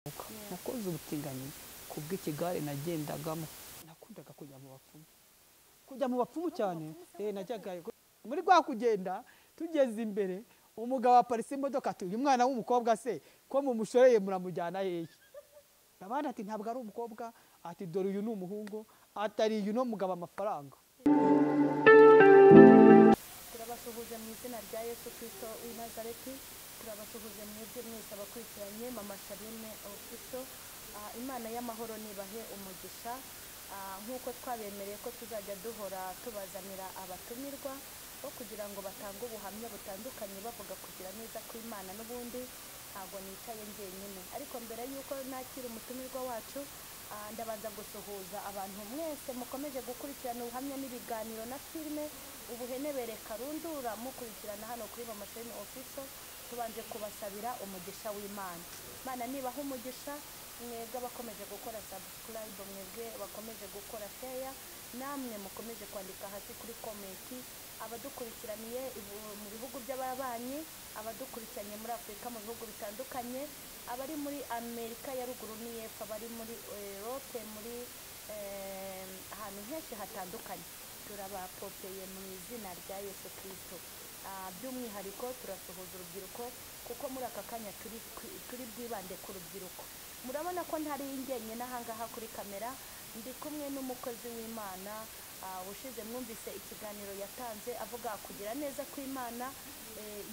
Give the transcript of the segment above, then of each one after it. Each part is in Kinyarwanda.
Nakoze ubutinganyi ku bw'ikigare nagendagamo. Nakundaga kujya mu bapfumu, kujya mu bapfumu cyane. Najyaga muri rwa kugenda, tugeze imbere umugabo aparitse imodoka, ati: "Uyu mwana w'umukobwa se ko mumushoreye muramujyana hehe?" Abandi ati: "Ntabwo ari umukobwa," ati: "Dore uyu ni umuhungu," atari uyu no mugabo amafaranga. Turabasuhuje mu izina rya Yesu Kirisito w'i Nazareti. Turabasuhuje mwebwe mwese abakurikiranye Mama Charlene Official. Imana y'amahoro nibahe umugisha. Nk'uko twabemereye ko tuzajya duhora tubazanira abatumirwa bo kugira ngo batange ubuhamya butandukanye bavuga kugira neza kw'Imana, n'ubundi ntabwo nicaye njyenyine. Ariko mbere y'uko nakira umutumirwa wacu, ndabanza gusuhuza abantu mwese mukomeje gukurikirana ubuhamya n'ibiganiro na filime Ubuhenebere Karundura mukurikirana hano kuri Mama Charlene Official. Tubanje kubasabira umugisha w'Imana. Imana nibaha umugisha mwebwe abakomeje gukora subscribe, mwebwe bakomeje gukora share, namwe mukomeje kwandika hasi kuri comment, abadukurikiraniye mu bihugu by'ababanyi, abadukurikiranye muri Afurika mu bihugu bitandukanye, abari muri Amerika ya ruguru n'iy'epfo, abari muri Europe, muri ahantu henshi hatandukanye, turabapopeye mu izina rya Yesu Kirisito. By'umwihariko turasuhuza urubyiruko, kuko muri aka kanya turi bwibande ku rubyiruko. Murabona ko ntari njyenyine ahangaha kuri kamera, ndi kumwe n'umukozi w'Imana. Ushize mwumvise ikiganiro yatanze avuga kugira neza kw'Imana.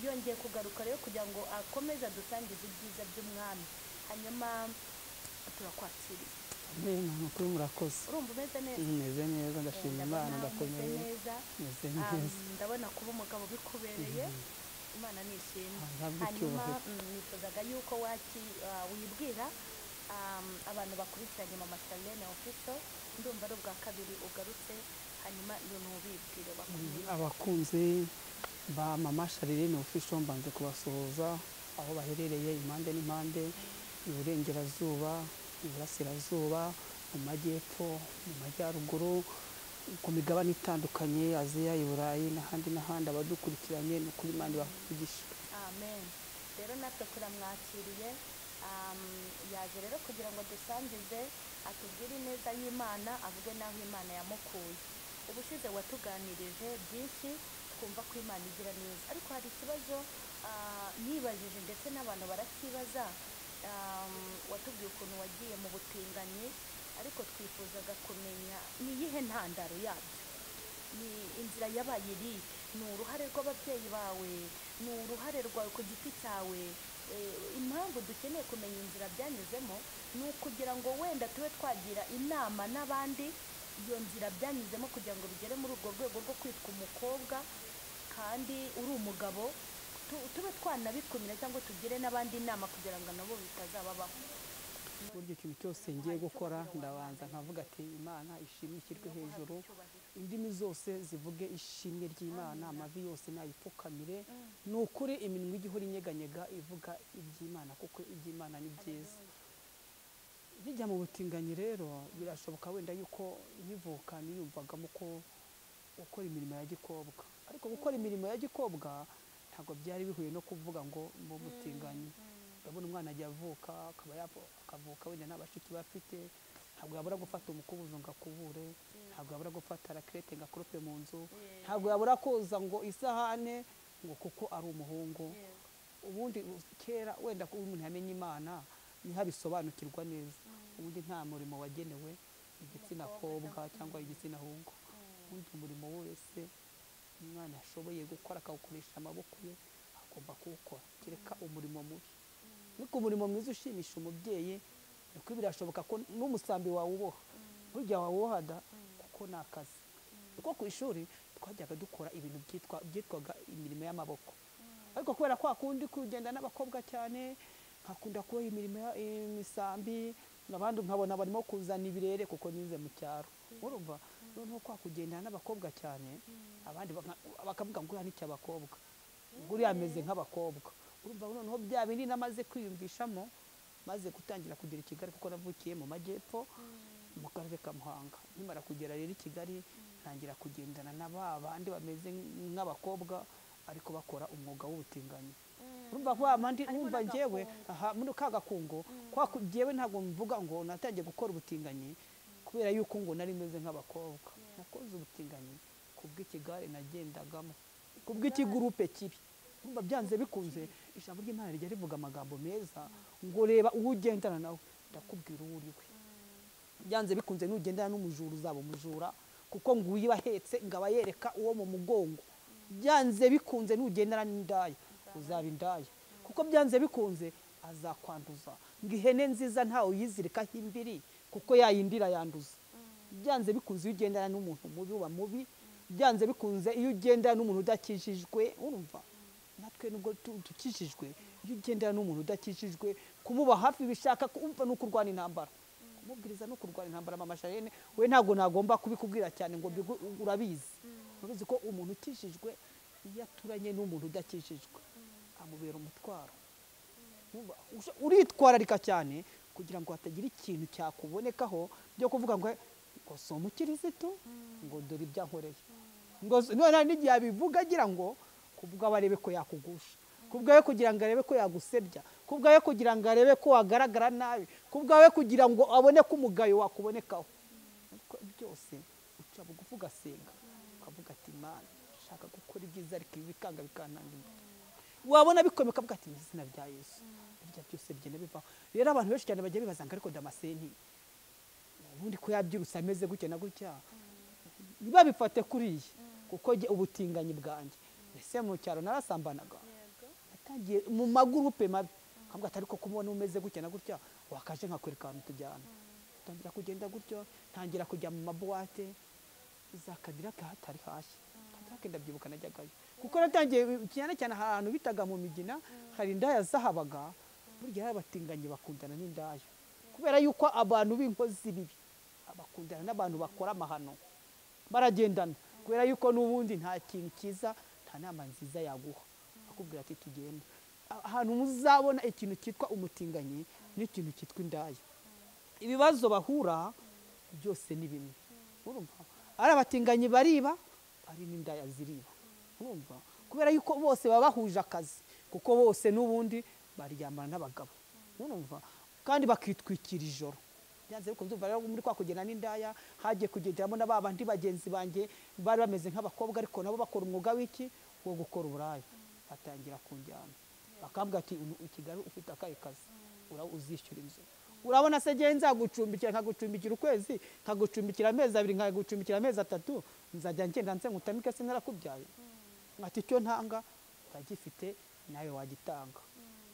Yongeye kugaruka rero kugira ngo akomeze adusangize ibyiza by'umwami. Hanyuma turakwakiriye. Ni ukuri murakoze. Urumva umeze neza? Meze neza, ndashima Imana, ndakomeye. Neza. Meze neza. Ndabona kuba umugabo bikubereye, Imana nishimwe. Ntabwo Hanyuma icyubahiro. Nifuzaga yuko wibwira abantu bakurikiranye Mama Charlene Official. Ndumva ari ubwa kabiri ugarutse, hanyuma nubibwire bakumenye. Abakunzi ba Mama Charlene Official, mbanze kubasuhuza aho baherereye impande n'impande, iburengerazuba, iburasirazuba, mu majyepfo, mu majyaruguru, ku migabane itandukanye, Aziya, i Burayi n'ahandi n'ahandi. Abadukurikiranye, ni ukuri Imana ibahe umugisha. Amen. Rero natwe turamwakiriye. Yaje rero kugira ngo dusangize, atubwire ineza y'Imana, avuge n'aho Imana yamukuye. Ubushize watuganirije byinshi, twumva ko Imana igira neza, ariko hari ikibazo nibajije, ndetse n'abantu barakibaza. Watubwiye ukuntu wagiye mu butinganyi, ariko twifuzaga kumenya ni iyihe ntandaro yabyo, ni inzira yabaye iri, ni uruhare rw'ababyeyi bawe, ni uruhare rwawe ku giti cyawe? Impamvu dukeneye kumenya inzira byanyuzemo ni ukugira ngo wenda tube twagira inama n'abandi iyo nzira byanyuzemo kugira ngo bigere muri urwo rwego rwo kwitwa umukobwa kandi uri umugabo, tube twanabikumira cyangwa tugire n'abandi inama kugira ngo nabo bitazababaho. Burya ikintu cyose ngiye gukora ndabanza nkavuga ati: "Imana ishimwe, ishyirwe hejuru, indimi zose zivuge ishimwe ry'Imana, amavi yose nayipfukamire." Ni ukuri iminwa ijya ihora inyeganyega ivuga iby'Imana, kuko iby'Imana ni byiza. Bijya mu butinganyi rero, birashoboka wenda yuko nkivuka niyumvagamo ko gukora imirimo ya gikobwa, ariko gukora imirimo ya gikobwa ntabwo byari bihuye no kuvuga ngo mu butinganyi. Urabona umwana ajya avuka, akaba akavuka wenda nta bashiki be afite, ntabwo yabura gufata umukubuzo ngo akubure, ntabwo yabura gufata raclette ngo akorope mu nzu, ntabwo yabura koza ngo isahane ngo kuko ari umuhungu. Ubundi kera, wenda kuba umuntu yamenye Imana niho abisobanukirwa neza, ubundi nta murimo wagenewe igitsina kobwa cyangwa igitsina hungu. Ubundi umurimo wese umwana ashoboye gukora akawukoresha amaboko ye agomba kuwukora, kereka umurimo mubi. Ariko umurimo mwiza ushimisha umubyeyi, niko birashoboka ko n'umusambi wawuboha, burya wawuboha da, kuko ni akazi. Kuko ku ishuri twajyaga dukora ibintu byitwaga imirimo y'amaboko, ariko kubera kwa kundi kugenda n'abakobwa cyane, nkakunda kuboha imirimo imisambi, abandi nkabona barimo kuzana ibirere, kuko nize mu cyaro, urumva noneho kwa kugendana n'abakobwa cyane, abandi bakavuga ngo uriya ni icy'abakobwa, ngo uriya ameze nk'abakobwa. Urumva noneho bya bindi namaze kwiyumvishamo, maze gutangira kugera i Kigali, kuko navukiye mu majyepfo mu karere ka Muhanga. Nkimara kugera rero i Kigali, ntangira kugendana na ba bandi bameze nk'abakobwa ariko bakora umwuga w'ubutinganyi. Urumva ko amandi urumva njyewe aha muri ka gakungo kwa njyewe ntabwo mvuga ngo natangiye gukora ubutinganyi kubera yuko ngo nari meze nk'abakobwa. Nakoze ubutinganyi kubw'ikigare nagendagamo, kubw'ikigurupe kibi. Urumva byanze bikunze ijambo ry'Imana rijya rivuga amagambo meza ngo reba uwo ugendana nawe ndakubwira uwo uri we. Byanze bikunze nugendana n'umujura uzaba umujura, kuko nguyu bahetse ngaba yereka uwo mu mugongo. Byanze bikunze nugendana n'indaya uzaba indaya, kuko byanze bikunze azakwanduza. Ngo ihene nziza ntawe uyizirikaho imbiri kuko yayindira yanduza. Byanze bikunze iyo ugendana n'umuntu mubi uba mubi, byanze bikunze iyo ugendana n'umuntu udakijijwe, urumva natwe nubwo dukijijwe, iyo ugendana n'umuntu udakijijwe kumuba hafi bishaka kumva no kurwana intambara, kumubwiriza no kurwana intambara. Mama Charlene we ntago nagomba kubikubwira cyane ngo urabizi. Urabizi ko umuntu ukijijwe iyo aturanye n'umuntu udakijijwe amubera umutwaro. Uritwararika cyane kugira ngo hatagira ikintu cyakubonekaho byo kuvuga ngo ngo si umukirisitu ngo dore ibyo ankoreye, ngo none n'igihe abivuga agira ngo kubwo arebe ko yakugusha, kubwawe kugira ngo arebe ko yagusebya, kubwawe kugira ngo arebe ko wagaragara nabi, kubwawe kugira ngo abone ko umugayo wakubonekaho. Ariko byose uca bugufi ugasenga ukavuga ati Imana shaka gukora ibyiza ariko ibi bikanga bikantanga imbere. Wabona bikomeye ukavuga ati mu izina rya Yesu ibyo byose bigenda bivaho. Rero abantu benshi cyane bajya bibaza ngo ariko Damascene ubundi ko yabyirutse ameze gutya na gutya, ntibabifate kuriya kuko ubutinganyi bwanjye ese mu cyaro narasambanaga, natangiye mu magurupe mabi nkavuga ati ariko kumubona umeze gutya na gutya wakaje nkakwereka ahantu tujyana. Ntangira kugenda gutyo, ntangira kujya mu mabuwate za Kadirake hatari hashya. Kadirake ndabyibuka najyagayo kuko natangiye cyane cyane ahantu bitaga mu Migina hari indaya zahabaga. Burya hari abatinganyi bakundana n'indaya kubera yuko abantu b'inkozi bibi bakundana n'abantu bakora amahano baragendana, kubera yuko n'ubundi nta kintu cyiza nta nama nziza yaguha, akubwira ati tugende. Ahantu muzabona ikintu cyitwa umutinganyi n'ikintu cyitwa indaya, ibibazo bahura byose ni bimwe. Urumva ari abatinganyi bariba, ari n'indaya ziriba. Urumva kubera yuko bose baba bahuje akazi, kuko bose n'ubundi baryamana n'abagabo. Urumva kandi bakitwikira ijoro. Byanze bikunze umva rero muri kwa kugenda n'indaya hagiye kugenderamo na babandi bagenzi banjye bari bameze nk'abakobwa ariko nabo bakora umwuga w'iki wo gukora uburaya, batangira kunjyana bakambwira ati i Kigali ufite akahe kazi uzishyura inzu, urabona se ngiye nzagucumbikira nkagucumbikira ukwezi, nkagucumbikira amezi abiri, nkagucumbikira amezi atatu, nzajya ngenda nse ngutamike se narakubyaye. Ati icyo ntanga ndagifite nawe wagitanga.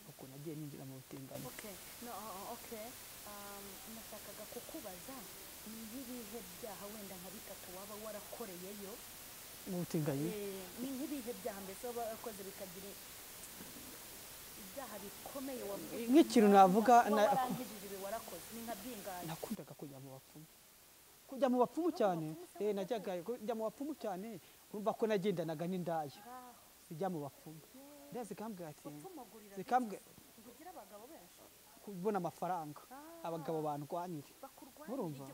Uko nagiye ninjira mu butinganyi. Okay. Nashakaga kukubaza ni nk'ibihe byaha wenda nka bitatu waba warakoreyeyo mu butinganyi? Ni nk'ibihe byaha mbese waba warakoze bikagira ibyaha bikomeye wavuga? Nk'ikintu navuga warangijije ibi warakoze ni nka bingahe? Nakundaga kujya mu bapfumu, kujya mu bapfumu cyane. Najyaga kujya mu bapfumu cyane, urumva ko nagendanaga n'indaya zijya mu bapfumu. Ndaya zikambwira ati zikambwira kubona amafaranga abagabo bandwanire. Urumva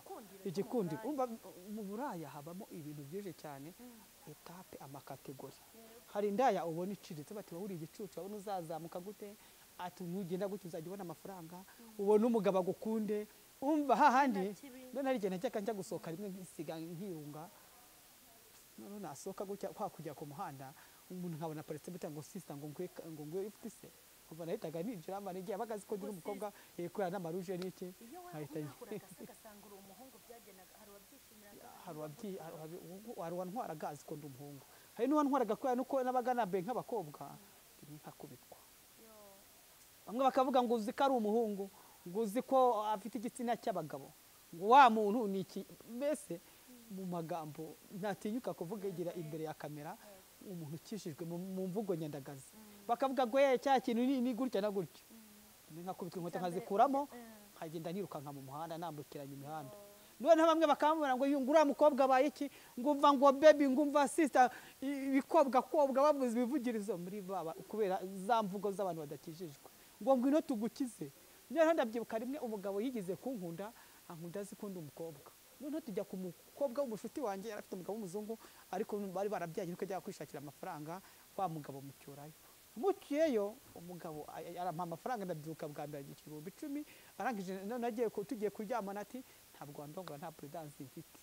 igikundiro. Urumva mu buraya habamo ibintu byinshi cyane, etape, amakategori. Hari indaya ubona iciriritse bati wowe uri igicucu, wabona uzazamuka gute, ati nugenda gutya uzajya ubona amafaranga, ubona umugabo agukunde. Umva hahandi none hari igihe najyaga njya gusohoka rimwe nkisiga nkirunga, none nasohoka gutya kwa kujya ku muhanda umuntu nkabona aparitse mutanga ngo sister ngo ngwe ngo ngwe ifite se. Kuva nahitaga ninjira amara igihe abaga azi ko ndi umukobwa kubera n'amaruje n'iki nkahita hari uwantwaraga azi ko ndi umuhungu, hari n'uwantwaraga kubera nuko nabaga nambaye nk'abakobwa nkakubitwa. Bamwe bakavuga ngo uzi ko ari umuhungu, ngo uzi ko afite igitsina cy'abagabo, ngo wa muntu ni iki. Mbese mu magambo ntatinyuka kuvuga igira imbere ya kamera umuntu ukishijwe mu mvugo nyandagazi, bakavuga ngo cya kintu ni gutya na gutya. Nkakubitwa inkweto nkazikuramo nkagenda nirukanka mu muhanda nambukiranya imihanda. Noneho bamwe bakambwira ngo uriya mukobwa abaye iki, ngo umva ngo baby, ngo umva sister, ibikobwa kobwa bavuze ibivugirizo muri baba kubera za mvugo z'abantu badakijijwe, ngo ngwino tugukize. Noneho ndabyibuka rimwe umugabo yigize kunkunda, ankunda azi ko ndi umukobwa. Noneho tujya ku mukobwa w'umushuti wanjye, yari afite umugabo w'umuzungu ariko bari barabyaye nuko ajya kwishakira amafaranga, wa mugabo mucyurayo. Mukiyeyo umugabo arampa amafaranga, ndabyibuka bwa mbere 10,000, arangije none agiye tugiye kuryamana ati ntabwo wandongora nta prudence mfite,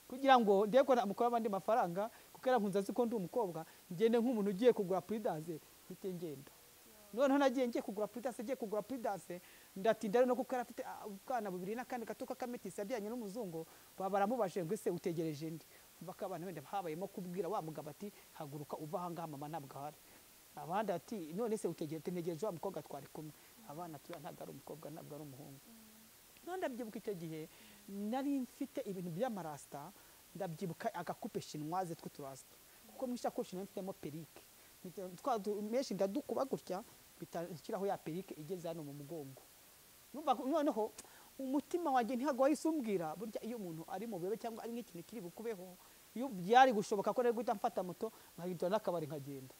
kugira ngo ndebe ko namukora abandi mafaranga, kuko yarankunze azi ko ndi umukobwa, ngende nk'umuntu ugiye kugura prudence mpite ngenda. Noneho nagiye ngiye kugura prudence, ngiye kugura prudence ndatinda rero, kuko yari afite ubwana bubiri n'akandi gato k'akametisi yajyanye n'umuzungu, baba baramubajije ngo ese utegereje ndi? Umva ko abantu wenda habayemo kubwira wa mugabo ati haguruka uva aha ngaha mama ntabwo ahari. Abandi ati none se utegereje, ntegereje wa mukobwa twari kumwe. Abana ati ntabwo ari umukobwa, ntabwo ari umuhungu. None ndabyibuka icyo gihe nari mfite ibintu by'amarasta, ndabyibuka agakupe shinwaze tw'uturasta, kuko mu isakoshi nari mfitemo perike menshi, ndadukuba gutya nshyiraho ya perike igeze hano mu mugongo. Noneho umutima wanjye ntabwo wahise umbwira, burya iyo umuntu ari mu bebe cyangwa ari nk'ikintu kiri bukubeho, iyo byari gushoboka ko nari guhita mfata moto nkahindura n'akabari nkagenda.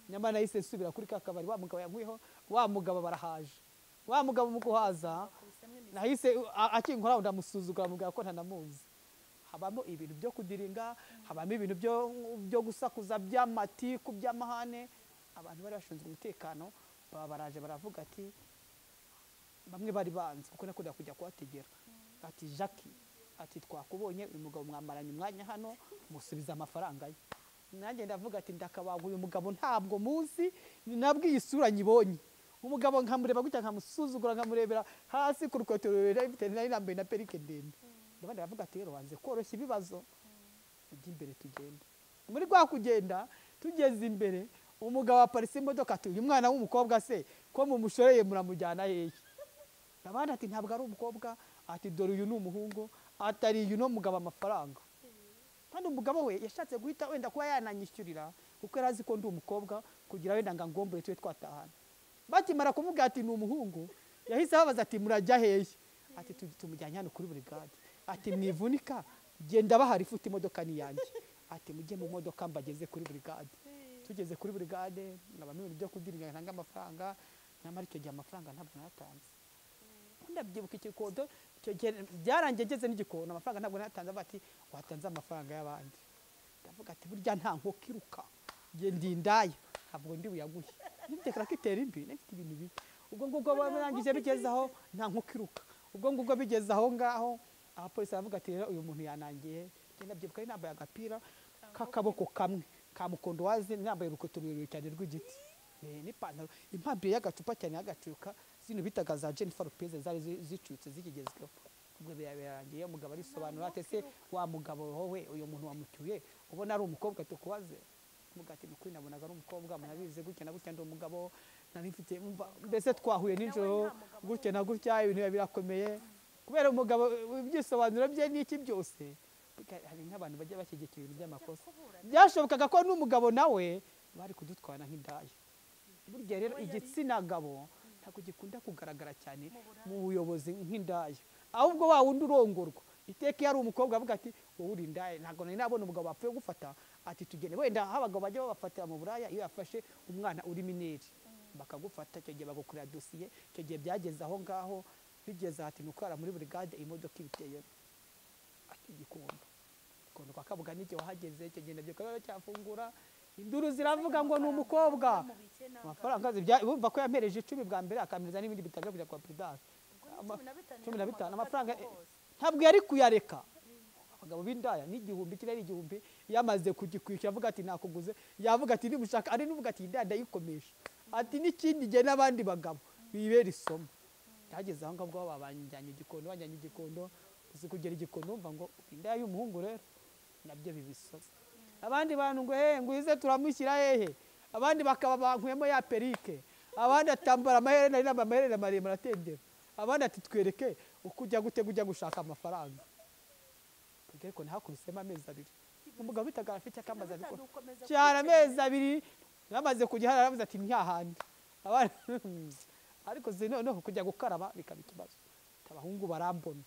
Nyamara nahise nsubira kuri ka kabari wa mugabo yankwiyeho, wa mugabo barahaje, wa mugabo mu guhaza nahise akinkora ndamusuzugura, mubwira ko ntanamuzi. Habamo ibintu byo kudiringa, habamo ibintu byo gusakuza by'amatiku by'amahane. Abantu bari bashinzwe umutekano baba baraje baravuga ati, bamwe bari banze kuko nakunda kujya kuhategera, ati Jackie, ati twakubonye uyu mugabo mwamaranye umwanya hano, musubiza amafaranga ye. Nanjye ndavuga ati ndakabaga uyu mugabo ntabwo muzi, nabwiye isura nyibonye. Umugabo nkamureba gutya nkamusuzugura, nkamurebera hasi ku rukweto rurerure mfite, nari nambaye na perike ndende. Ndabandi baravuga ati rero wanze koroshya ibibazo, ujye imbere tugende. Muri rwa kugenda tugeze imbere, umugabo aparitse imodoka ati uyu mwana w'umukobwa se ko mumushoreye muramujyana hehe? Abandi ati ntabwo ari umukobwa, ati dore uyu ni umuhungu, atari uyu no mugabo amafaranga. Kandi umugabo we yashatse guhita wenda kuba yananyishyurira, kuko yari azi ko ndi umukobwa, kugira wenda ngo angombore tube twatahana. Bakimara kumubwira ati ni umuhungu, yahise ababaza ati murajya hehe? Ati tumujyanye hano kuri burigade. Ati mwivunika, genda bahari ifite imodoka ni yanjye. Ati mujye mu modoka mbageze kuri burigade. Tugeze kuri burigade, nkabamo ibintu byo kudiringa ntanga amafaranga, nyamara icyo gihe amafaranga ntabwo nayatanze. Ndabyibuka ikikodo, icyo gihe byarangiye ngeze n'igikono, amafaranga ntabwo nayatanze, bati watanze amafaranga y'abandi. Ndavuga ati burya nta nkoko iruka, nge ndi indaya, ntabwo ndi buyaguhe. Nifite karagiteri mbi, nifite ibintu bibi. Ubwo ngubwo barangije bigeze aho nta nkoko iruka. Ubwo ngubwo bigeze aho ngaho, abapolisi baravuga ati rero uyu muntu yanangiye. Ndabyibuka ari nambaye agapira k'akaboko kamwe ka mukondo wazi, nambaye urukweto rurerure cyane rw'igiti n'ipantaro impambire y'agacupa cyane y'agacuka, zino bitaga za Jennifer Lopez zari zicutse zikigezweho. Ubwo birarangiye umugabo arisobanura ati se wa mugabo wowe uyu muntu wamucyuye ubona ari umukobwa tukubaze? Umugabo ati nukuri nabonaga ari umukobwa, murabizi gutya na gutya ndi umugabo, nari mfite mbese twahuye nijoro gutya na gutya, ibintu birakomeye. Kubera umugabo ibyisobanuro bye n'iki byose, hari nk'abantu bajya bashyigikira ibintu by'amakosa. Byashobokaga ko n'umugabo nawe bari kudutwara nk'indaya. Burya rero igitsina gabo ntabwo gikunda kugaragara cyane mu buyobozi nk'indaya, ahubwo wa wundi urongorwa iteka iyo ari umukobwa avuga ati wowe uri indaya, ntabwo nari nabona umugabo wapfuye gufata ati tugende. Wenda aho abagabo bajya babafatira mu buraya, iyo yafashe umwana uri mineri bakagufata, icyo gihe bagukorera dosiye. Icyo gihe byageze aho ngaho, bigeze ati nukara muri burigade imodoka ibiteyemo ati igikondo igikondo kwa Kabuga n'igihe wahageze, icyo gihe nabyo kaba cyafungura, induru ziravuga ngo ni umukobwa. Amafaranga bumva ko yampereje 10 bwa mbere, akampereza n'ibindi bitanu kujya kwa Prudence 15 amafaranga ntabwo yari kuyareka. Abagabo b'indaya n'igihumbi kiri ari igihumbi, yamaze kugikwisha avuga ati nakuguze, yavuga ati nimushaka ari nuvuga ati indaya ndayikomesha, ati n'ikindi gihe n'abandi bagabo bibera isomo. Byageze aho ngaho babanjyanye igikondo, banjyanye igikondo, uzi kugera igikondo umva ngo indaya y'umuhungu rero nabyo bibisoza. Abandi bantu ngo he ngwize turamushyira hehe, abandi bakaba bankuyemo ya perike, abandi atambara amaherena, nari nambaye amaherena maremare atendera, abandi ati twereke uko ujya gutega ujya gushaka amafaranga. Ariko nahakubisemo amezi abiri, umugabo bitaga afite akamaze abikora cyane amezi abiri, namaze kujya hariya aravuze ati ntihahandi. Ariko noneho kujya gukaraba bikaba ikibazo, abahungu barambona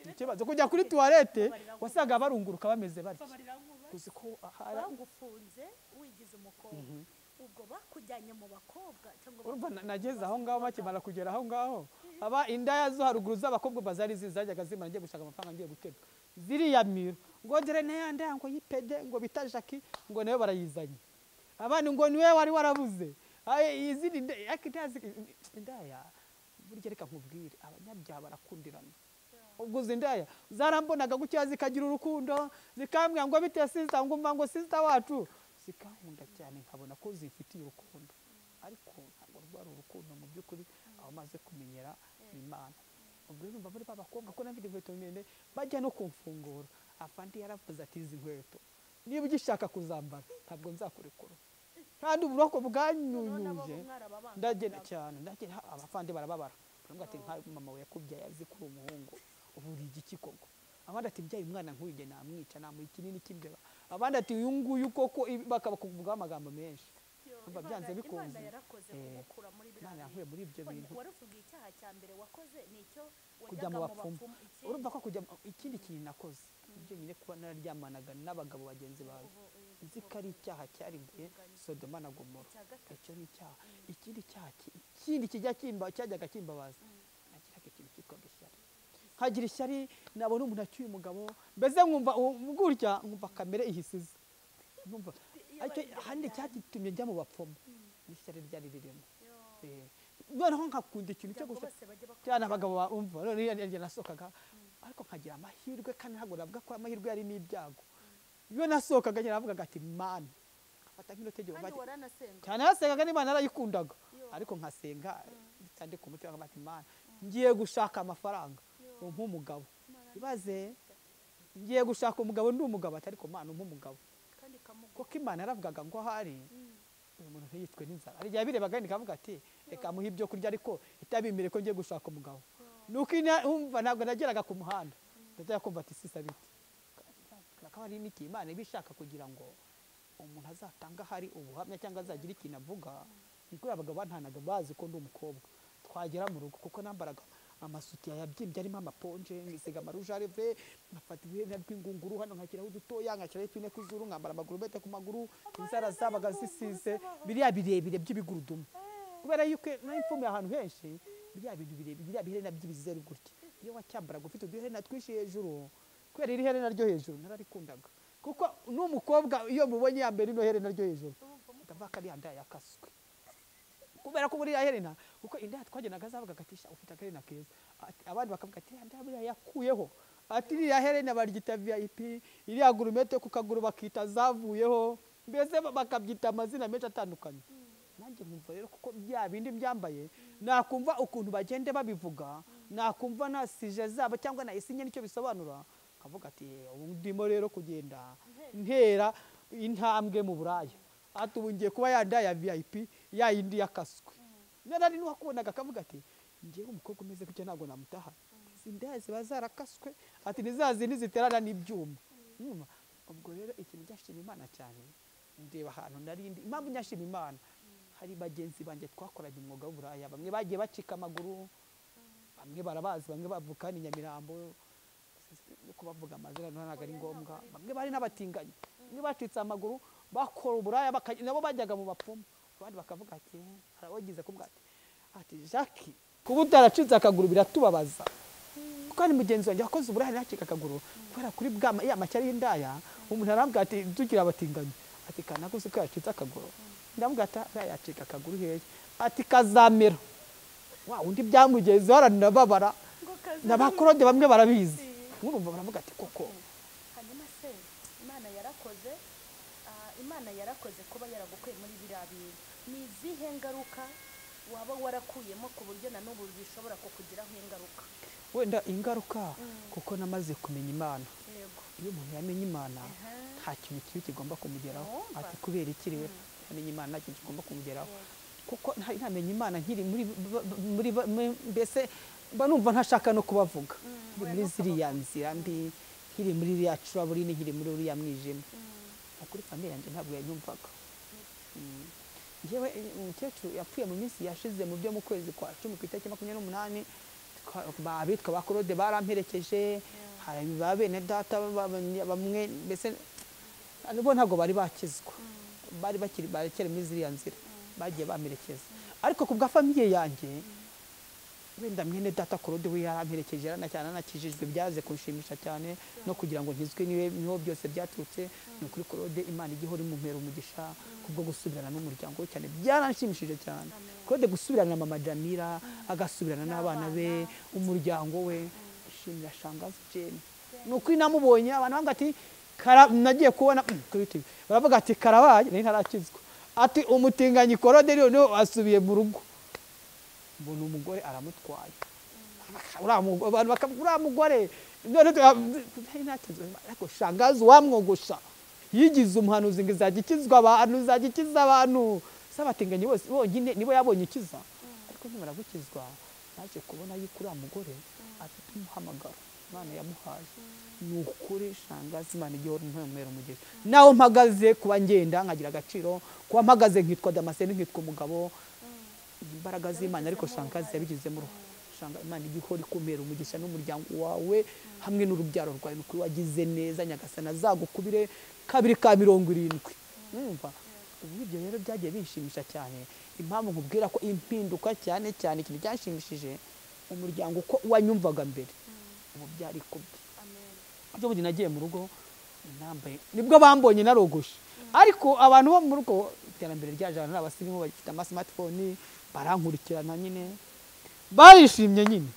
ikibazo. Kujya kuri tuwarete wasaga barunguruka bameze batya, uzi ko bagufunze wigize umukobwa, ubwo bakujyanye mu bakobwa cyangwa urumva nageze aho ngaho, bakimara kugera aho ngaho aba indaya zo haruguru z'abakobwa bazari zizajyaga zimara ngiye gushaka amafaranga ngiye gutega ziriya miro, ngo dore n'aya ndaya ngo yipede ngo bita Jackie ngo nayo barayizanye. Abandi ngo niwe wari warabuze. Izindi indaya burya reka nkubwire, abanyabyaha barakundirana. Ubwo izi ndaya zarambonaga gutya zikagira urukundo, zikambwira ngo bite sister, ngo mva ngo sister wacu, zikankunda cyane nkabona ko zifitiye urukundo. Ariko ntabwo rwari urukundo mu by'ukuri, aho maze kumenyera Imana. Ubwo rero numva muri ba bakobwa ko nafite inkweto ndende bajya no kumfungura. Afandi yaravuze ati izi nkweto niba ugishaka kuzambara ntabwo nzakurekura. Kandi uburoko bwanyunyuje ndagenda cyane, ndagenda abafandi barababara. Baravuga ati nka mama we yakubyaye azi kuri umuhungu uburi igiki koko. Abandi ati mbyaye umwana nk'uyu nge namwica, namuha ikinini cy'imbeba. Abandi ati uyu nguyu koko, bakabakuvugaho amagambo menshi. Umva byanze bikunze. Imana yankuye muri ibyo bintu. Warutubwiye icyaha cya mbere wakoze nicyo kujya mu bapfumu. Urumva ko kujya ikindi kintu nakoze ibyo nyine kuba nararyamanaga n'abagabo bagenzi bawe, nzi ko ari icyaha cyarimbuye Sodoma na Gomora. Icyo ni icyaha. Ikindi cyaha ikindi kijya kimba cyajyaga kimbabaza, nagiraga ikintu cyitwaga ishyari. Nkagira ishyari nabona umuntu acyuye umugabo, mbese nkumva gutya, nkumva kamere ihisize. Nkumva ahandi cyagitumye njya mu bapfumu n'ishyari ryari ririmo. Noneho nkakunda ikintu cyo gusa cyane abagabo bumva none njye nasohokaga, ariko nkagira amahirwe kandi ntabwo navuga ko amahirwe yari n'ibyago. Iyo nasohokaga njye navugaga ati Mana, nkafata nk'inote igihumbi cyane, nasengaga n'Imana narayikundaga, ariko nkasenga bitandika umutima nkavuga ati Mana ngiye gushaka amafaranga umpe umugabo. Ibaze ngiye gushaka umugabo ndi umugabo, ati ariko Mana umpe umugabo. Kuko Imana yaravugaga ngo ahari uyu muntu ntiyicwe n'inzara. Hari igihe yabirebaga ikavuga ati reka muhe ibyo kurya ariko itabimire ko ngiye gushaka umugabo. Nuko umva ntabwo nageraga ku muhanda, ndajya kumva ati sisa biti. Akaba ari n'iki Imana iba ishaka kugira ngo umuntu azatanga hari ubuhamya cyangwa azagira ikintu avuga. Niko abagabo bantanaga bazi ko ndi umukobwa. Twagera mu rugo kuko nambaraga amasutiya yabyimbye arimo amaponje, nkisiga amarujareve, nkafata ibihena rw'ingunguru hano nkashyiraho udutoya, nkashyiraho ipine ku zuru, nkambara amagurumete ku maguru, inzara zabaga zisize biriya birebire by'ibigurudumu. Kubera yuko nari mfumuye ahantu henshi, biriya bintu birebire, biriya biherena by'ibizeru gutya. Iyo wacyambaraga ufite uduherena twinshi hejuru, kubera iri herena ryo hejuru nararikundaga. Kuko n'umukobwa iyo mubonye yambere ino herena ryo hejuru, ndavuga ko ari yandaya yakaswe. Kubera ko buriya herena, kuko indaya twagendaga zavugaga ati ufite akaherena keza, abandi bakavuga ati iriya buriya yakuyeho, ati iriya herena baryita VIP, iriya gurumete ku kaguru bakita zavuyeho, mbese bakabyita amazina menshi atandukanye. Nanjye nkumva rero kuko bya bindi byambaye, nakumva ukuntu bagende babivuga, nakumva na sije zabo cyangwa na isinye nicyo bisobanura, nkavuga ati ubu ndimo rero kugenda ntera intambwe mu buraya. Ati ubu ngiye kuba yanda ya VIP ya yindi yakaswe. Nari nuwakubonaga akavuga ati ngiye umukobwa umeze gutya ntabwo namutaha. Izi ndaya ziba zarakaswe, ati nizazi niziterana n'ibyuma. Ubwo rero ikintu byashima Imana cyane, ndeba ahantu narindi impamvu nyashima Imana, hari bagenzi banjye twakoranye umwuga w'uburaya, bamwe bagiye bacika amaguru, bamwe barabazi, bamwe bavuka ni Nyamirambo, kubavuga amazina ntabwo ari ngombwa, bamwe bari n'abatinganyi, bamwe bacitse amaguru bakora uburaya, nabo bajyaga mu bapfumu. Abandi bakavuga ati harabagize kuvuga ati Jackie kuba utaracitse akaguru biratubabaza. Kuko ari mugenzi wanjye wakoze uburaya ntacika akaguru kubera kuri bwa ya macyari y'indaya, umuntu arambwira ati tukiri abatinganyi, ati kana gusa ko yacitse akaguru. Ndamubwira ati yacika akaguru hehe? Ati kazamera. Wa undi byamugezeho aranababara, n'abakorode bamwe barabizi. Murumva baravuga ati koko. Hanyuma se Imana yarakoze, Imana yarakoze kuba yaragukuye muri biriya bintu. Ni izihe ngaruka waba warakuyemo ku buryo na n'ubu bishobora kukugiraho ingaruka? Wenda ingaruka kuko namaze kumenya Imana. Iyo umuntu yamenye Imana nta kintu kibi kigomba kumugeraho. Ati kubera iki rero yamenye Imana nta kintu kigomba kumugeraho? Kuko ntamenye Imana nkiri muri mbese mba numva ntashaka no kubavuga. Muri ziriya nzira mbi, nkiri muri iriya curaburindi, nkiri muri uriya mwijima. Kuri famille yanjye ntabwo yanyumvaga. Njyewe umukecuru yapfuye mu minsi yashize mu byo mu kwezi kwa 10 ku itariki 28, abitwa ba Claude baramperekeje, hari ba bene data bamwe mbese bo ntabwo bari bakizwa, bari bakiri barekere muri ziriya nzira, bagiye bamerekeza. Ariko ku bwa famille yanjye Wenda mwene data Claude we yaramperekeje, yaranakijijwe, byaze kunshimisha cyane no kugira ngo nkizwe niwe niho byose byaturutse. Ni ukuri Claude, Imana igihora imumpera umugisha kubwo gusubirana n'umuryango we cyane, byaranshimishije cyane. Claude gusubirana na mama Jamila, agasubirana n'abana be, umuryango we. Shimira Shangazi Jane, ni ukuri namubonye abantu banga ati nagiye kubona kuri TV baravuga ati karabaye, nari ntarakizwa, ati umutinganyi Claude noneho asubiye mu rugo, mbona umugore aramutwaye. Abantu bakavuga uriya mugore none ariko Shangazi wamwogosha yigize umuhanuzi ngo izajya ikizwa abantu, izajya ikiza abantu, s'abatinganyi bose bonyine nibo yabonye ikiza. Ariko nimara gukizwa naje kubona yuko uriya mugore afite umuhamagaro Imana yamuhaye. Ni ukuri Shangazi, Imana igihora impumuro umugisha. Naho mpagaze kuba ngenda nkagira agaciro, kuba mpagaze nkitwa Damascene, nkitwa umugabo, imbaraga z'Imana. Ariko Shangazi yabigizemo uruhare. Shanga Imana igihora ikumera umugisha n'umuryango wawe hamwe n'urubyaro rwawe. Ni ukuri wagize neza, Nyagasani azagukubire kabiri ka 70. Mwumva ubu ibyo rero byagiye binshimisha cyane. Impamvu nkubwira ko impinduka cyane cyane ikintu cyanshimishije, umuryango uko wanyumvaga mbere ubu byari kubye. Ejo bundi nagiye mu rugo nambaye, nibwo bambonye narogoshe, ariko abantu bo mu rugo iterambere ryaje, abantu n'abasirimu bafite ama smartphone barankurikirana nyine, barishimye nyine,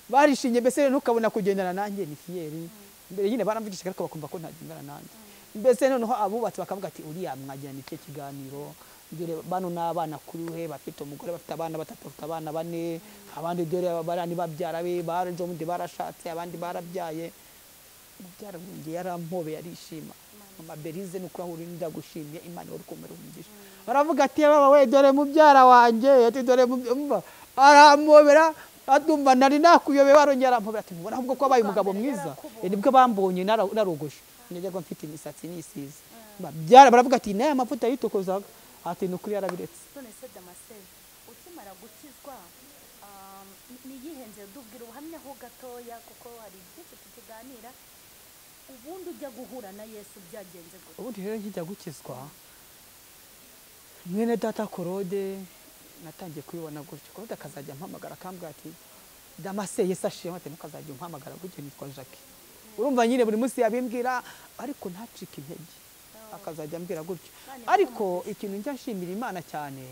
barishimye. Mbese ntukabona kugendana nanjye ni fiyeri. Mbere nyine baramvugishaga ariko bakumva ko ntagendana nanjye. Mbese noneho abubatsi bakavuga ati uriya mwagirana iki kiganiro, dore bano n'abana kuri we bafite umugore, bafite abana batatu, bafite abana bane, abandi dore barani babyara be baraje undi barashatse, abandi barabyaye. Mubyara wanjye yarampobeye arishima. Mama Berize ni ukuri aho uri ndagushimye, Imana ihora ikumera umugisha. Baravuga ati baba we dore mubyara wanjye, ati dore arampobera, atumva nari nakuyobeye, barongera arampobera ati mubona ahubwo ko abaye umugabo mwiza. Nibwo bambonye narogoshe, najyaga mfite imisatsi nisize. Baravuga ati n'aya mavuta yitokozaga, ati ni ukuri yarabiretse. None se Damascene, ukimara gukizwa ni iyihe nzira? Dubwira ubuhamya ho gatoya kuko hari byinshi tukiganira. Ubundi ujya guhura na Yesu byagenze gute? Ubundi rero nkijya gukizwa mwene data Claude natangiye kubibona gutyo. Claude akazajya ampamagara akambwira ati Damascene Yesu ashimwe, ati ntukazajya umpamagara gutyo, nitwa Jacques. Urumva nyine buri munsi yabimbwira ariko ntacike intege, akazajya ambwira gutyo. Ariko ikintu njya nshimira Imana cyane,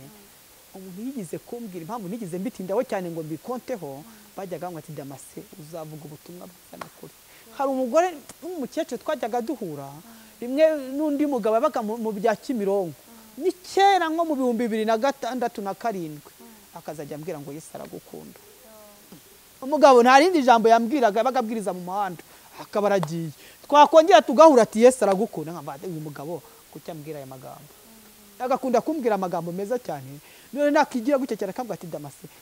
umuntu yigize kumbwira impamvu nigeze mbitindaho cyane ngo mbikonteho, bajyaga ngo ati Damascene uzavuga ubutumwa bwiza n'ukuri. Hari umugore w'umukecuru twajyaga duhura rimwe n'undi mugabo yabaga mu bya Kimironko, ni kera nko mu 2006 na 7, akazajya ambwira ngo Yesu aragukunda. Umugabo nta rindi jambo yambwiraga, yabaga abwiriza mu muhanda akaba aragiye, twakongera tugahura ati Yesu aragukunda. Nkamba uyu mugabo kuki ambwira aya magambo? Agakunda kumbwira amagambo meza cyane. None nakigira gutya cyane akambwira ati Damascene,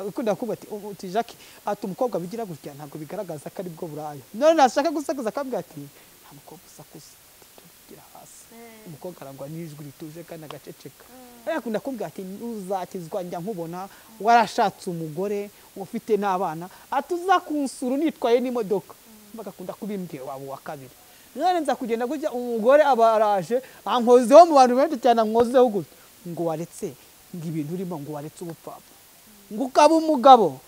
akunda kumbwira ati Jacques, ati umukobwa bigira gutya ntabwo bigaragaza ko ari bwo buraya. None nashaka gusakuza akambwira ati nta mukobwa usakuza, tugira hasi. Umukobwa arangwa n'ijwi rituje kandi agaceceka. Akunda kumbwira ati uzakizwa njya nkubona warashatse umugore ufite n'abana, ati uzakunsura unitwaye n'imodoka. Bagakunda kubimbwira wabo wa kabiri. None nza kugenda gutya umugore aba araje ankozeho mu bantu benshi cyane, ankozeho gutya ngo waretse ngo ibintu urimo, ngo waretse ubupfapfa, ngo ukaba umugabo.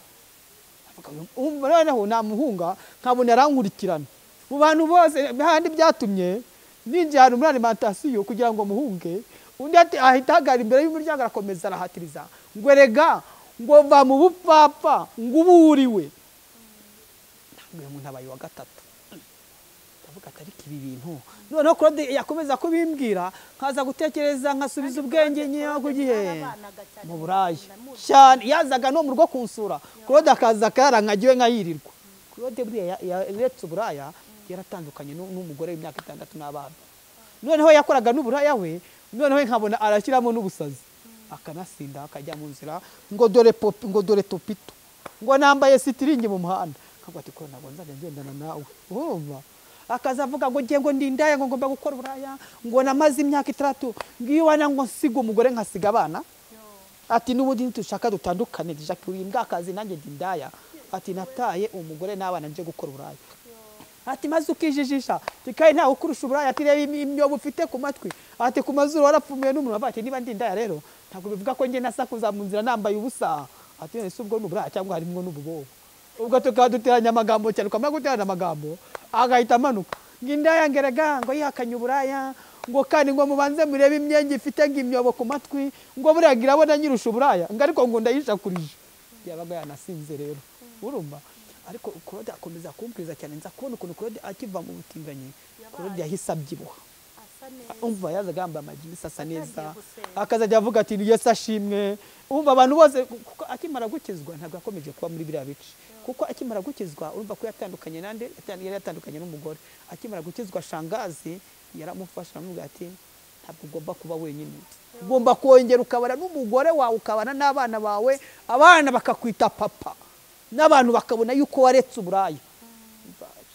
Noneho namuhunga nkabona arankurikirana mu bantu bose. Handi byatumye ninjira ahantu muri alimentation kugira ngo muhunge, undi ati ahita ahagarara imbere y'umuryango arakomeza arahatiriza ngo erega ngo va mu bupfapfa ngo uburiwe. Ntabwo uyu muntu abaye wa gatatu. Ndavuga ati ariko ibi bintu noneho Claude yakomeza kubimbwira nkaza gutekereza nkasubiza ubwenge nkeya ku gihe mu Burayi cyane. Yazaga no mu rugo kunsura, Claude akaza akarankagiwe nkayirirwa. Claude buriya yaretse uburaya, yaratandukanye n'umugore w'imyaka 6 n'abana. Noneho yakoraga n'uburaya we, noneho nkabona arashyiramo n'ubusazi, akanasinda akajya mu nzira ngo dore popi, ngo dore topito, ngo nambaye sitiringi mu muhanda. Nkavuga ati ko ntabwo nzajya ngendana nawe. Urumva akaza avuga ngo ngiye ngo ndindaya ngo ngomba gukora uburaya, ngo namaze imyaka 6 ngiwana ngo nsiga umugore nkasiga abana, ati n'ubundi nitushaka dutandukane, Jacques uri imbwakazi nanjye ndindaya, ati nataye umugore n'abana nje gukora uburaya. Ati maze ukijijisha, tikaye ntawe ukurusha uburaya, ati reba imyobo ufite ku matwi, ati ku mazuru warapfumuye n'umuntu. Ati niba ndindaya rero ntabwo bivuga ko nge nasakuza mu nzira nambaye ubusa, Ati ese ubwo n'uburaya cyangwa harimo n'ububobo? Ubwo tukaba duteranya amagambo cyane, twamara guterana amagambo agahita amanuka ngo indaya ngerega ngo yihakanye uburaya, ngo kandi ngo mubanze murebe imyenge ifite ngo imyobo ku matwi, ngo buriya irabona nyirusha uburaya, ngo ariko ngo ndayishakurije. Yabaga yanasinze rero, urumva. Ariko Claude akomeza kumbwiza cyane, nza kubona ukuntu Claude akiva mu butinganyi, Claude yahise abyibuha. Umva yazaga yambaye amajinisi asa neza, akazajya avuga ati Yesu ashimwe. Umva abantu bose, kuko akimara gukizwa ntabwo yakomeje kuba muri biriya bice, kuko akimara gukizwa urumva ko yatandukanye nande, yari yatandukanye n'umugore. Akimara gukizwa shangazi yaramufasha aramubwira ati ntabwo ugomba kuba wenyine, ugomba kongera ukabana n'umugore wawe, ukabana n'abana bawe, abana bakakwita papa, n'abantu bakabona yuko waretse uburaya.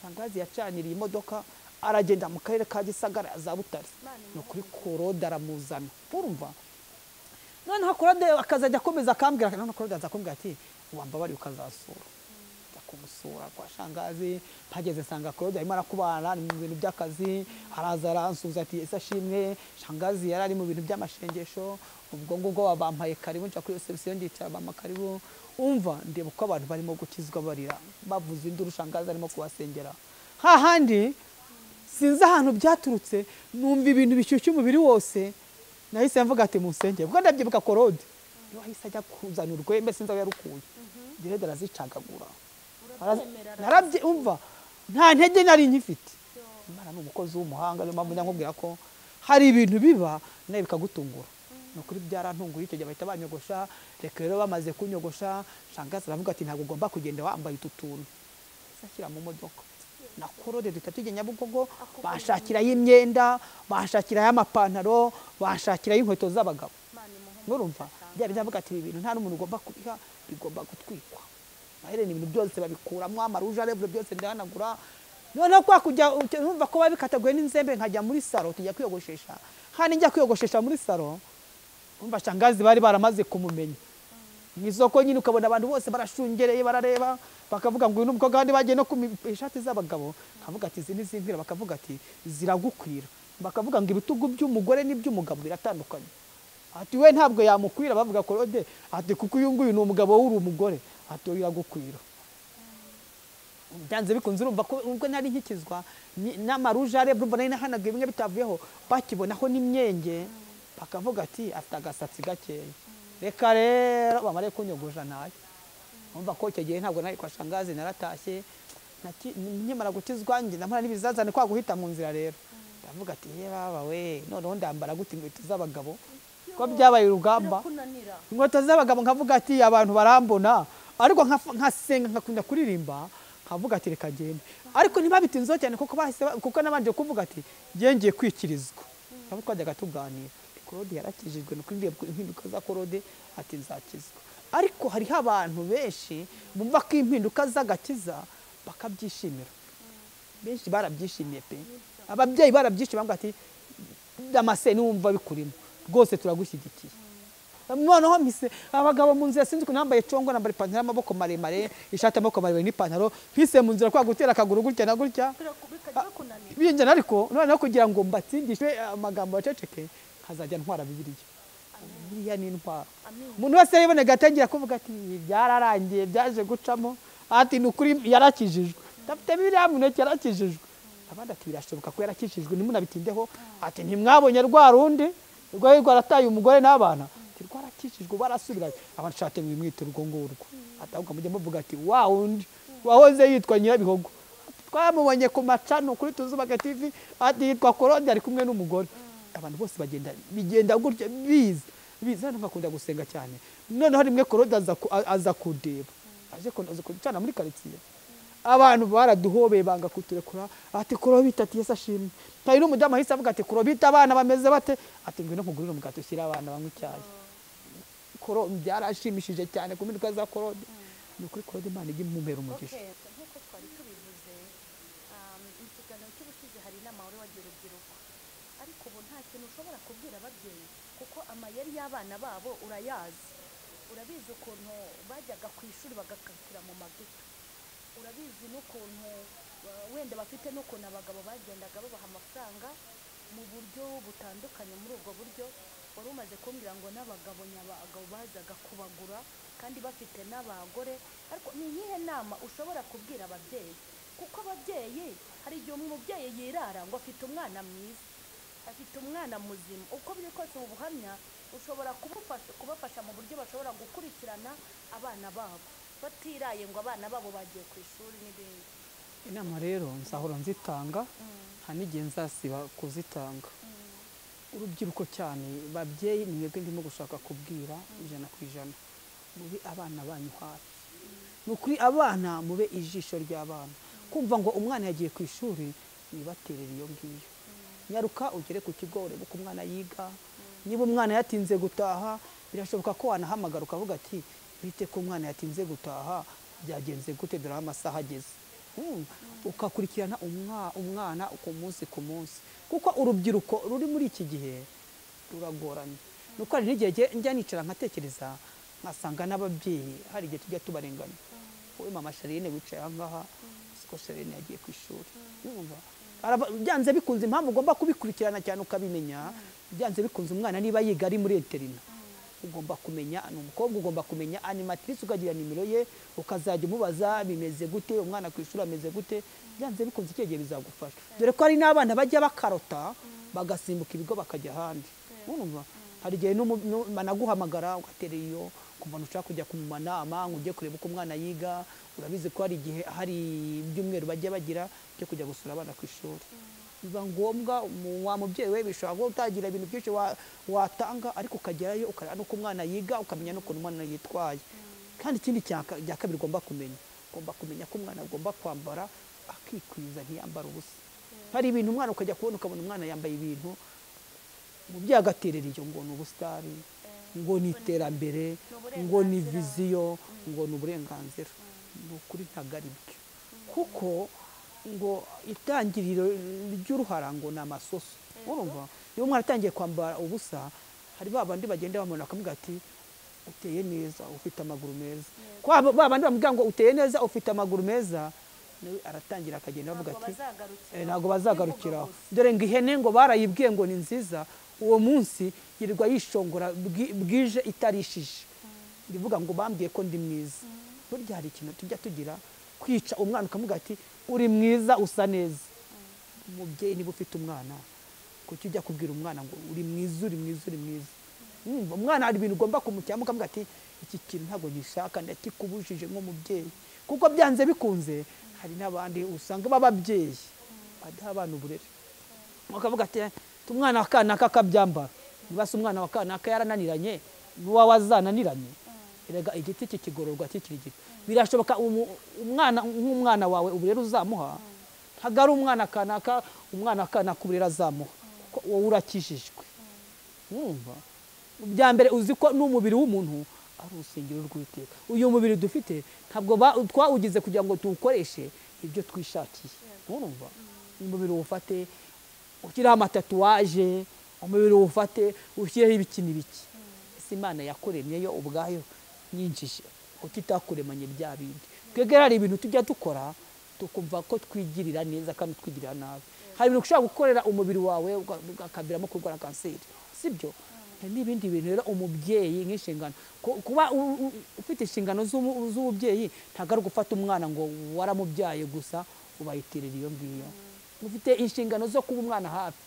Shangazi yacaniriye imodoka aragenda mu karere ka Gisagara za Butare, no kuri Claude aramuzana. Urumva noneho Claude akazajya akomeza akambwira, noneho Claude aza kumbwira ati wambabari ukazasura. Njya kumusura kwa shangazi, mpageze nsanga Claude arimo arakubana mu bintu by'akazi, araza aransuhuza ati Yesu ashimwe. Shangazi yari ari mu bintu by'amashengesho, ubwo ngubwo bampaye karibu, nca kuri reception ndicara bampa karibu. Umva ndeba uko abantu barimo gukizwa barira, bavuza induru, shangazi arimo kubasengera. Hahandi sinzi ahantu byaturutse, numva ibintu bishyushye umubiri wose, nahise mvuga ati musenge. Ubwo ndabyibuka Claude yahise ajya kuzana urwembe, sinzi aho yarukuye, direde arazicagagura. Narabye umva nta ntege nari nkifite. Imana ni umukozi w'umuhanga, niyo mpamvu nkubwira ko hari ibintu biba nawe bikagutungura. Ni ukuri byarantunguye icyo gihe bahita banyogosha. Reka rero bamaze kunyogosha, shangazi aravuga ati ntabwo ugomba kugenda wambaye utu tuntu, ashyira mu modoka na Claude duhita tujya Nyabugogo, bashakirayo imyenda, bashakirayo amapantaro, bashakirayo inkweto z'abagabo. Murumva byari byavuga ati ibi bintu nta n'umuntu ugomba kubiha, bigomba gutwikwa. Maherena ibintu byose babikuramo, amaruja revure byose ndahanagura. Noneho kwa kujya urumva ko babikataguye n'inzembe, nkajya muri salo tujya kwiyogoshesha. Handi njya kwiyogoshesha muri salo, urumva shangazi bari baramaze kumumenya. Mu isoko nyine ukabona abantu bose barashungereye barareba, bakavuga ngo uyu n'umukobwa, kandi bagiye no ku ishati z'abagabo, bakavuga ati izi ntizinkwira, bakavuga ati ziragukwira, bakavuga ngo ibitugu by'umugore n'iby'umugabo biratandukanye. Ati we ntabwo yamukwira, bavuga Claude ati kuko uyu nguyu ni umugabo w'uri umugore, ati iragukwira. Byanze bikunze urumva ko ubwo nari nkikizwa n'amaruja areba, urumva nari nahanaguye bimwe bitavuyeho, bakibonaho n'imyenge, bakavuga ati afite agasatsi gakeya. Reka rero bamare kunyogosha nayo. Umva ko icyo gihe ntabwo nari kwa shangazi, naratashye nkimara gukizwa njye ndamara n'ibizazane kwa guhita mu nzira. Rero ndavuga ati ye baba we, noneho ndambara gute inkweto z'abagabo, ko byabaye urugamba. Inkweto z'abagabo nkavuga ati abantu barambona, ariko nkasenga nkakunda kuririmba, nkavuga ati reka gende. Ariko ntibabitinzeho cyane kuko bahise, kuko nabanje kuvuga ati ngiye ngiye kwikirizwa. Nabo twajyaga tuganira, Claude yarakijijwe, no kuri impinduka za Claude ati nzakizwa. Ariko hariho abantu benshi bumva ko impinduka z'agakiza bakabyishimira. Benshi barabyishimiye pe, ababyeyi barabyishimiye, bavuga ati Damase niwumva bikurimo rwose turagushyigikiye. Noneho mpise abagabo mu nzira, sinzi ukuntu nambaye congo, nambara ipantaro y'amaboko maremare, ishati y'amaboko maremare n'ipantaro, mpise mu nzira kwa gutera akaguru gutya na gutya binjana. Ariko noneho kugira ngo mbatsindishe amagambo aceceke, nkazajya ntwara Bibiliya. Bibiliya ni intwaro. Umuntu wese yabonaga atangira kuvuga ati byararangiye, byaje gucamo, ati ni ukuri yarakijijwe, ndafite Bibiliya mu ntoki yarakijijwe. Abandi ati birashoboka ko yarakijijwe, ntimunabitindeho. Ati ntimwabonye rwa rundi rwari rwarataye umugore n'abana, ati rwarakijijwe barasubiranye. Abantu shate mwimwite urwo ngurwo, ati ahubwo mujye muvuga ati wa wundi wahoze yitwa Nyirabihogo, twamubonye ku macano kuri Tuzubake TV, ati yitwa Claude ari kumwe n'umugore. Abantu bose bagenda bigenda gutya biza biza. Nkakunda gusenga cyane. Noneho rimwe Claude aza kundeba, aje gucana muri quartier, abantu baraduhobeye banga kuturekura. Ati Claude ati Yesu ashimwe. Hari n'umudamu ahise avuga ati Claude abana bameze bate? Ati ngwino nkugurire umugati ushyire abana banywe icyayi. Claude byarashimishije cyane ku mpinduka za Claude. Ni ukuri Claude Imana ijye imumpera umugisha. Nk'uko twari tubivuze mu kiganiro cy'ubushize, hari inama wari wagira urubyiruko, ariko ubu nta kintu ushobora kubwira ababyeyi kuko amayeri y'abana babo urayazi. Urabizi ukuntu bajyaga ku ishuri bagakatira mu mageto, urabizi n'ukuntu wenda bafite n'ukuntu abagabo bagendaga babaha amafaranga mu buryo butandukanye. Muri ubwo buryo wari umaze kumbwira ngo n'abagabo nyabagabo bazaga kubagura kandi bafite n'abagore. Ariko ni iyihe nama ushobora kubwira ababyeyi? Kuko ababyeyi hari igihe umubyeyi yirara ngo afite umwana mwiza, afite umwana muzima. Uko biri kose ubu buhamya ushobora kubafasha mu buryo bashobora gukurikirana abana babo batiraye ngo abana babo bagiye ku ishuri n'ibindi. Inama rero nzahora nzitanga, nta n'igihe nzasiba kuzitanga. Urubyiruko cyane babyeyi, ni mwebwe ndimo gushaka kubwira 100%, mube abana banyu hafi. Ni ukuri abana mube ijisho ry'abana. Kumva ngo umwana yagiye ku ishuri wibaterera iyo ngiyo, nyaruka ugere ku kigo urebe uko umwana yiga. Niba umwana yatinze gutaha, birashoboka ko wanahamagara ukavuga ati bite ko umwana yatinze gutaha, byagenze gute, dore aho amasaha ageze. Ukakurikirana umwana ku munsi ku munsi, kuko urubyiruko ruri muri iki gihe ruragoranye. Nuko hari n'igihe njya nicara nkatekereza nkasanga n'ababyeyi hari igihe tujya tubarenganya. Wowe mama Charlene wicaye aha ngaha, siko Charlene yagiye ku ishuri. Byanze bikunze impamvu ugomba kubikurikirana cyane ukabimenya, byanze bikunze umwana niba yiga ari muri interina ugomba kumenya, ni umukobwa ugomba kumenya animatrice, ukagira nimero ye, ukazajya umubaza bimeze gute, umwana ku ishuri ameze gute. Byanze bikunze icyo gihe bizagufasha. Dore ko hari n'abana bajya bakarota bagasimbuka ibigo bakajya ahandi. Urumva hari igihe banaguhamagara ugatera iyo kumva ushaka kujya ku manama ngo ujye kureba uko umwana yiga. Urabizi ko hari igihe hari ibyumweru bajya bagira byo kujya gusura abana ku ishuri. Biba ngombwa wa mubyeyi we bishobora kuba utagira ibintu byinshi watanga, ariko ukagerayo ukareba n'uko umwana yiga, ukamenya n'ukuntu umwana yitwaye. Kandi ikindi cya kabiri ugomba kumenya, ugomba kumenya ko umwana agomba kwambara akikwiza, ntiyambara ubusa. Hari ibintu umwana ukajya kubona ukabona umwana yambaye ibintu, umubyeyi agaterera iyo ngo ni ubusitari, ngo ni iterambere, ngo ni viziyo, ngo ni uburenganzira. Ni ukuri ntabwo ari byo, kuko ngo itangiriro ry'uruhara ngo ni amasoso. Urumva niba umwana atangiye kwambara ubusa, hari ba bandi bagenda bamubona bakamubwira ati uteye neza, ufite amaguru meza. Kwa ba bandi bamubwira ngo uteye neza, ufite amaguru meza, nawe aratangira akagenda avuga ati ntabwo bazagarukiraho. Dore ngo ihene ngo barayibwiye ngo ni nziza, uwo munsi yirirwa yishongora bwije itarishije, ndivuga ngo bambwiye ko ndi mwiza. Burya hari ikintu tujya tugira kwica umwana ukamubwira ati uri mwiza, usa neza. Umubyeyi niba ufite umwana, kuki ujya kubwira umwana ngo uri mwiza, uri mwiza, uri mwiza? Umwana hari ibintu ugomba kumucyamo ukamubwira ati iki kintu ntabwo gishaka, ndakikubujije nk'umubyeyi. Kuko byanze bikunze hari n'abandi usanga b'ababyeyi badaha abana uburere, bakavuga ati umwana wa kanaka akabyambara, niba se umwana wa kanaka yarananiranye n'uwawe azananiranye. Erega igiti kikigororwa kikiri gito. Birashoboka umwana nk'umwana wawe uburere uzamuha, ntabwo ari umwana kanaka, umwana kanaka uburere azamuha, kuko wowe urakijijwe. Urumva bya mbere uzi ko n'umubiri w'umuntu ari urusengero rw'Uwiteka. Uyu mubiri dufite ntabwo twawugize kugira ngo tuwukoreshe ibyo twishakiye. Urumva umubiri uwufate ushyireho amatatuwaje, umubiri uwufate ushyireho ibiki n'ibiki. Ese Imana yakuremye yo ubwayo nyinjije, kuko itakuremanye bya bindi. Twebwe hari ibintu tujya dukora tukumva ko twigirira neza kandi twigirira nabi. Hari ibintu ushobora gukorera umubiri wawe ukaviramo kurwara kanseri, sibyo? N'ibindi bintu rero umubyeyi nk'inshingano, kuba ufite inshingano z'ububyeyi ntabwo ari ugufata umwana ngo waramubyaye gusa ubayitirira iyo ngiyo. Ufite inshingano zo kuba umwana hafi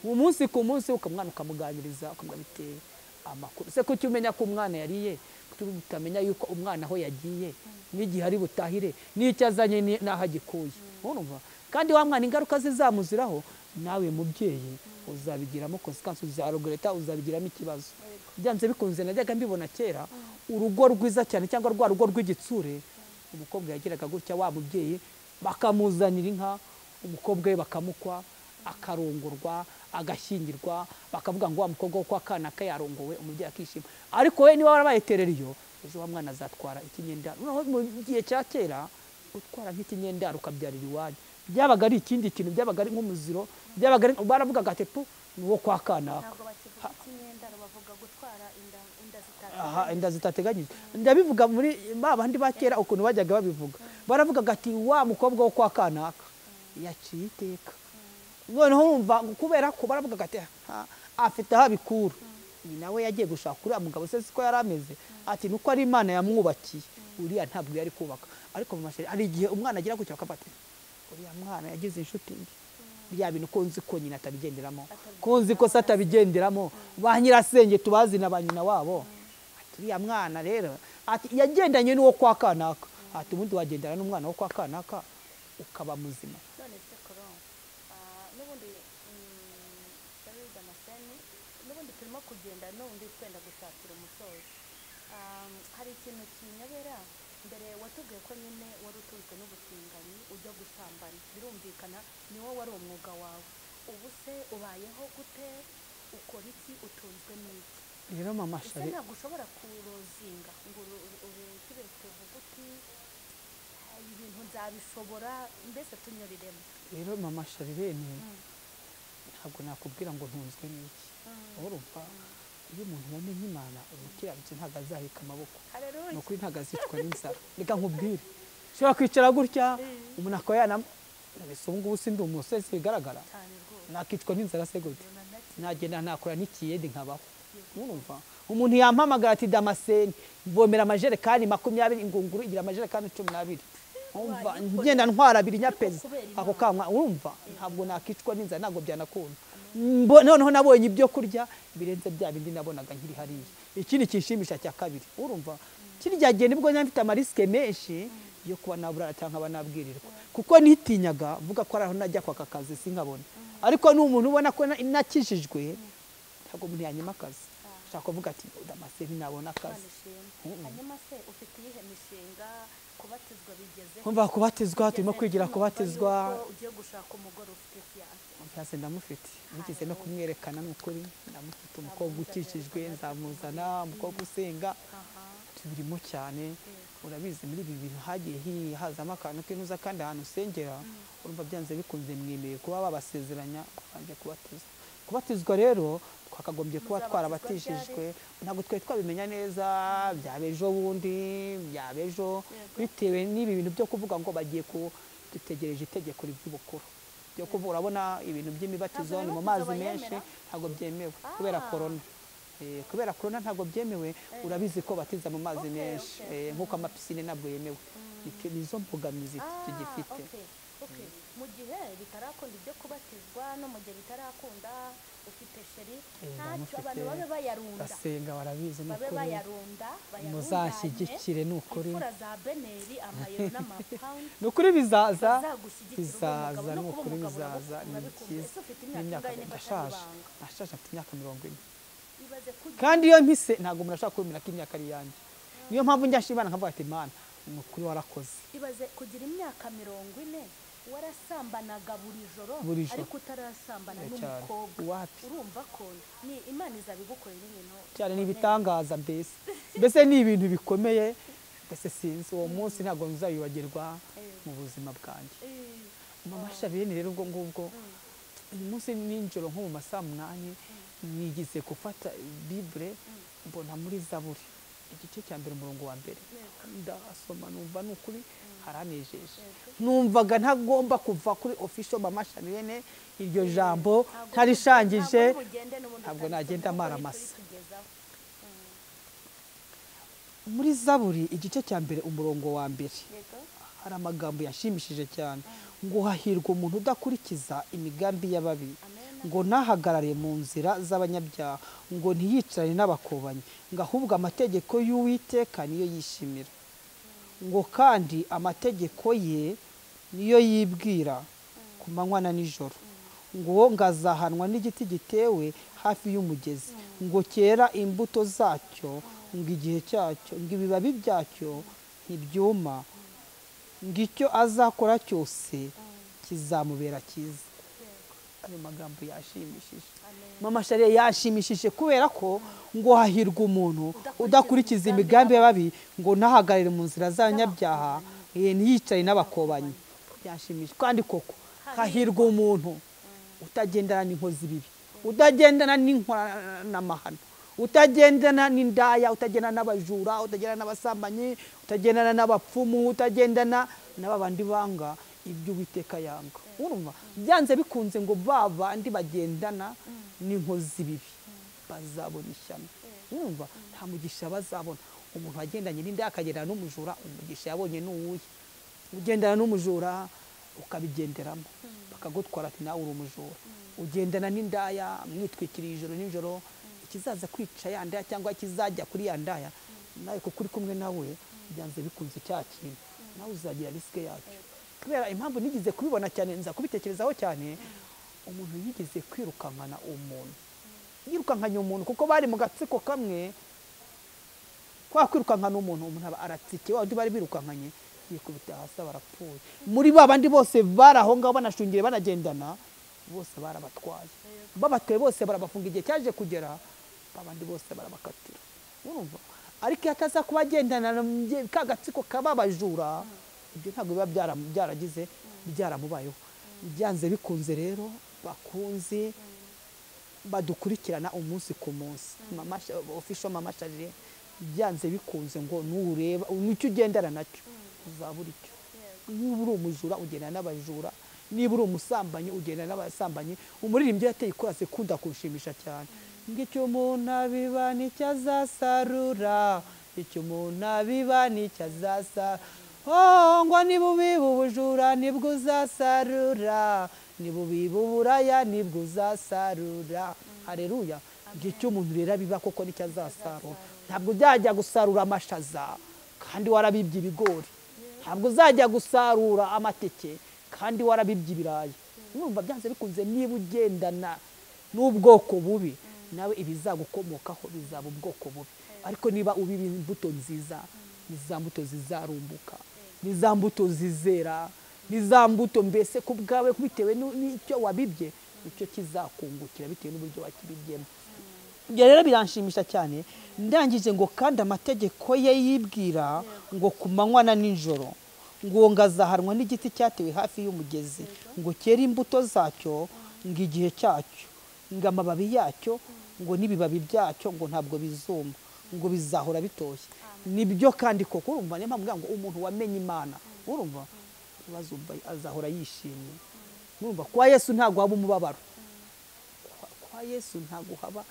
umunsi ku munsi, ukamwana ukamuganiriza, ukamubwira amakuru. Se kuki umenya ko umwana yariye, utamenya yuko umwana aho yagiye n'igihe ari butahire n'icyo azanye n'aho agikuye. Urumva kandi wa mwana ingaruka zizamuziraho, nawe mubyeyi uzabigiramo consequence, uzaregreta, uzabigiramo ikibazo. Byanze bikunze najyaga mbibona kera, urugo rwiza cyane cyangwa rwa rugo rw'igitsure, umukobwa yagiraga gutya wa mubyeyi bakamuzanira inka, umukobwa we bakamukwa, akarongorwa, agashyingirwa, bakavuga ngo wa mukobwa wo kwa kanaka yarongowe, umubyeyi akishima. Ariko we niba warabaye terera iyo, ejo wa mwana azatwara ikinyendaro. Noneho mu gihe cya kera utwara nk'ikinyendaro ukabyarira iwanyu, byabaga ari ikindi kintu, byabaga ari nk'umuziro, byabaga ari baravugaga ati pu ni uwo kwa kanaka. Inda zitateganyijwe. Ndabivuga muri ba bandi ba kera ukuntu bajyaga babivuga, baravugaga ati wa mukobwa wo kwa kanaka yaciye iteka. Noneho wumva kubera ko baravugaga ati afite aho abikura. Nyina we yagiye gushaka uriya mugabo se siko yari ameze, ati nuko ari Imana yamwubakiye, uriya ntabwo yari kubaka. Ariko mu mashuri hari igihe umwana agira gutya bakavuga ati uriya mwana yagize inshuti mbi, bya bintu ko nzi ko nyina atabigenderamo, ko nzi ko se atabigenderamo, ba nyirasenge tubazi na ba nyina wabo. Ati uriya mwana rero ati yagendanye n'uwo kwa kanaka, ati ubundi wagendana n'umwana wo kwa kanaka ukaba muzima. None se Koron, n'ubundi Charles Damascene, n'ubundi turimo kugenda n'ubundi twenda gushakira umusozo. Hari ikintu kinyobera mbere watubwiye ko nyine wari utunzwe n'ubutinganyi ujya gusambana, birumvikana ni wowe wari umwuga wawe. Ubu se ubayeho gute, ukora iki, utunzwe n'iki? Rero mama Ese Shari, ntabwo ushobora kurozinga ngo urekire tuvuge uti ibintu nzabishobora, mbese tunyuriremo? Rero mama Sharirene, ntabwo nakubwira ngo ntunzwe n'iki. Urumva iyo umuntu yamenye Imana, umukiranutsi ntabwo azaheka amaboko, Haleluya. ni ukuri ntabwo azicwa n'inzara. Reka nkubwire, ushobora kwicara gutya umuntu akaba yanam mbese ubu ngubu sindi umusore bigaragara, Cyane rwose. nakicwa n'inzara se gute? Ubona naki- Nagenda nakora n'ikiyede nkabaho. Urumva umuntu yampamagara ati Damascene mvomera amajerekani 20, ingunguru igira amajerekani 12, urumva Wayikorera. ngenda ntwara abiri nyapeza Ariko kubera ako Imana. kanwa, urumva ntabwo nakicwa n'inzara, ntabwo byanakunda. Noneho nabonye ibyo kurya birenze bya bindi nabonaga nkiri hariya. Ikindi kinshimisha cya kabiri, urumva kirya gihe nibwo nari mfite amarisike menshi yo kuba naburara cyangwa nkaba nabwirirwa, kuko nitinyaga mvuga ko ari aho najya kwaka akazi sinkabona. Ariko ni umuntu ubona ko nakijijwe, ntabwo umuntu yanyima akazi. Ushaka kuvuga ati Damascene nabona akazi. Imana ishimwe. Hanyuma se ufite iyihe mishinga? Kubatizwa bigeze? Umva kubatizwa, turimo Bigeze kwigira numva kubatizwa. yuko ugiye gushaka umugore ufite fiyanse. Fiyanse ndamufite, nigeze no kumwerekana, ni ukuri ndamufite. Umukobwa ukikijwe nzamuzana, umukobwa usenga, tubirimo cyane. Urabizi muri ibi bintu hagiye hazamo akantu k'inuza, kandi ahantu usengera urumva byanze bikunze mwemeye kuba babasezeranya babanje kubatizwa. Kubatizwa rero twakagombye kuba Muzabatizwa twarabatishijwe, ntabwo twari twabimenya neza, byaba ejo bundi, byaba ejo, bitewe n'ibi bintu byo kuvuga ngo bagiye ku dutegereje itegeko ry'ubukuru byo kuvuga. Urabona ibintu by'imibatizo Ntabwo ni mu imibatizo mazi menshi, bayemera? ntabwo byemewe kubera korona. Kubera korona ntabwo byemewe, urabizi ko batiza mu mazi menshi, nk'uko amapisine ntabwo yemewe. Nizo mbogamizi tugifite. Mu gihe bitarakunda ibyo kubatizwa no mu gihe bitarakunda ufite sheri, ntacyo Ndamufite. abantu babe bayarunda, Basenga barabizi, ni babe ukuri bayarunda, bayarundanye. Muzashyigikire ni ukuri. Imfura za beneri, amayero n'amapawundi Ni ukuri bizaza, bazagushyigikira ube bizaza, umugabo. No ni kuba ukuri umugabo bizaza, ni urabikumva. byiza. Ese ufite imyaka N'imyaka ingahe niba atari ndashaje, ibanga? ndashaje, mfite imyaka 40. Ibaze kugira Kandi iyo mpise ntabwo umuntu ashobora kwemera ko imyaka ari iyanjye. Niyo mpamvu njya nshima Imana nkavuga ati Imana ni ukuri warakoze. Ibaze kugira imyaka 40 warasambanaga buri joro, Buri joro. ariko utarasambana Cyane. n'umukobwa. Wapi? Urumva ko ni Imana izabigukorera ibintu Cyane, ni bikomeye. ibitangaza mbese, mbese ni ibintu bikomeye mbese, sinzi uwo munsi ntabwo nzawibagirwa mu buzima bwanjye. Mama Shabirine rero ubwo ngubwo uyu munsi nijoro nko mu masaa 8 nigize gufata Bible, mbona muri Zaburi igice cya 1 umurongo wa 1, ndasoma numva ni ukuri haranejeje. Numvaga ntagomba kuva kuri official Mama Shabirine iryo jambo Ntabwo ntarishangije, ntabwo uri bugende n'ubundi ntabwo utarisomye, nagenda kuko amara nituri amasa. tugezaho. Muri Zaburi igice cya 1 umurongo wa 1, Yego. hari amagambo yashimishije cyane ngo hahirwa umuntu udakurikiza imigambi y'ababi, Amen. ngo ntahagarare mu nzira z'abanyabyaha, ngo ntiyicarane n'abakobanyi, ngo ahubwo amategeko y'Uwiteka niyo yishimira, ngo kandi amategeko ye niyo yibwira ku manywa na nijoro, ngo ngazahanwa n'igiti gitewe hafi y'umugezi, ngo cyera imbuto zacyo ngo igihe cyacyo, ngo ibibabi byacyo ntibyuma, ngo icyo azakora cyose kizamubera cyiza. Ayo magambo yashimishije Mama Shariya, yashimishije kubera ko ngo hahirwa umuntu udakurikiza imigambi y'ababi, ngo ntahagarare mu nzira z'abanyabyaha, ntiyicare n'abakobanyi. Byashimishije kandi koko hahirwa umuntu utagendana n'inkozi bibi, utagendana n'inkoranamahano, utagendana n'indaya, utagendana n'abajura, utagendana n'abasambanyi, utagendana n'abapfumu, utagendana n'ababandi banga ibyo Uwiteka yanga. Urumva byanze bikunze ngo ba bandi bagendana n'inkozi bibi Bazabona ishyano. Urumva nta mugisha bazabona. Umuntu wagendanye n'indaya akagendana n'umujura, umugisha yabonye ni uwuhe? Ugendana n'umujura ukabigenderamo, bakagutwara ati nawe uri umujura. Ugendana n'indaya mwitwikiriye ijoro nijoro, ikizaza kwica ya ndaya cyangwa ikizajya kuri ya ndaya, nawe kuko uri kumwe nawe byanze bikunze cya kintu nawe uzagira risike yacyo. Kubera impamvu nigeze kubibona cyane, nza kubitekerezaho cyane, umuntu yigeze kwirukankana umuntu, yirukankanye umuntu kuko bari mu gatsiko kamwe. Kwa kwirukankana umuntu, umuntu aba aratsike, wa undi bari birukankanye yikubita hasi barapfuye. Muri ba bandi bose bari aho ngaho banashungire banagendana, bose barabatwaye, babatwaye bose barabafunga. Igihe cyaje kugera ba bandi bose barabakatira. Urumva ariko iyo ataza kuba agendana na ka gatsiko kababajura, ibyo ntabwo biba byaragize byaramubayeho. Byanze bikunze rero bakunzi badukurikirana umunsi ku munsi, Mama Official Mama Charlene, byanze bikunze ngo nureba nicyo ugendana nacyo uzabura icyo. Niba uri umujura ugendana n'abajura, niba uri umusambanyi ugendana n'abasambanyi. Umuririmbyi yateye ikorasi ikunda kunshimisha cyane, ngo icyo umuntu abiba nicyo azasarura, icyo umuntu abiba nicyo azasarura. Oh, ngo niba ubiba ubujura nibwo uzasarura, niba ubiba uburaya nibwo uzasarura. Haleluya. Icyo umuntu rero abiba koko nicyo azasarura. Ntabwo uzajya gusarura amashaza kandi warabibye ibigori, ntabwo uzajya gusarura amateke kandi warabibye ibirayi. Urumva byanze bikunze niba ugendana n'ubwoko bubi, nawe ibizagukomokaho bizaba ubwoko bubi. Ariko niba ubiba imbuto nziza, ni za mbuto zizarumbuka, ni za mbuto zizera, ni za mbuto mbese ku bwawe bitewe n'icyo wabibye nicyo kizakungukira bitewe n'uburyo wakibibyemo. Ibyo rero biranshimisha cyane. Ndangije ngo kandi amategeko ye yibwira ngo ku manywa na nijoro, ngo ngazahanwa n'igiti cyatewe hafi y'umugezi, ngo cyere imbuto zacyo, ngo igihe cyacyo, ngo amababi yacyo, ngo n'ibibabi byacyo ngo ntabwo bizuma, ngo bizahora bitoshye. Nibyo kandi koko. Urumva niyo mpamvu ngo umuntu wamenye Imana, urumva bazumva azahora yishimye. Urumva kwa Yesu ntabwo haba umubabaro, kwa Yesu ntabwo haba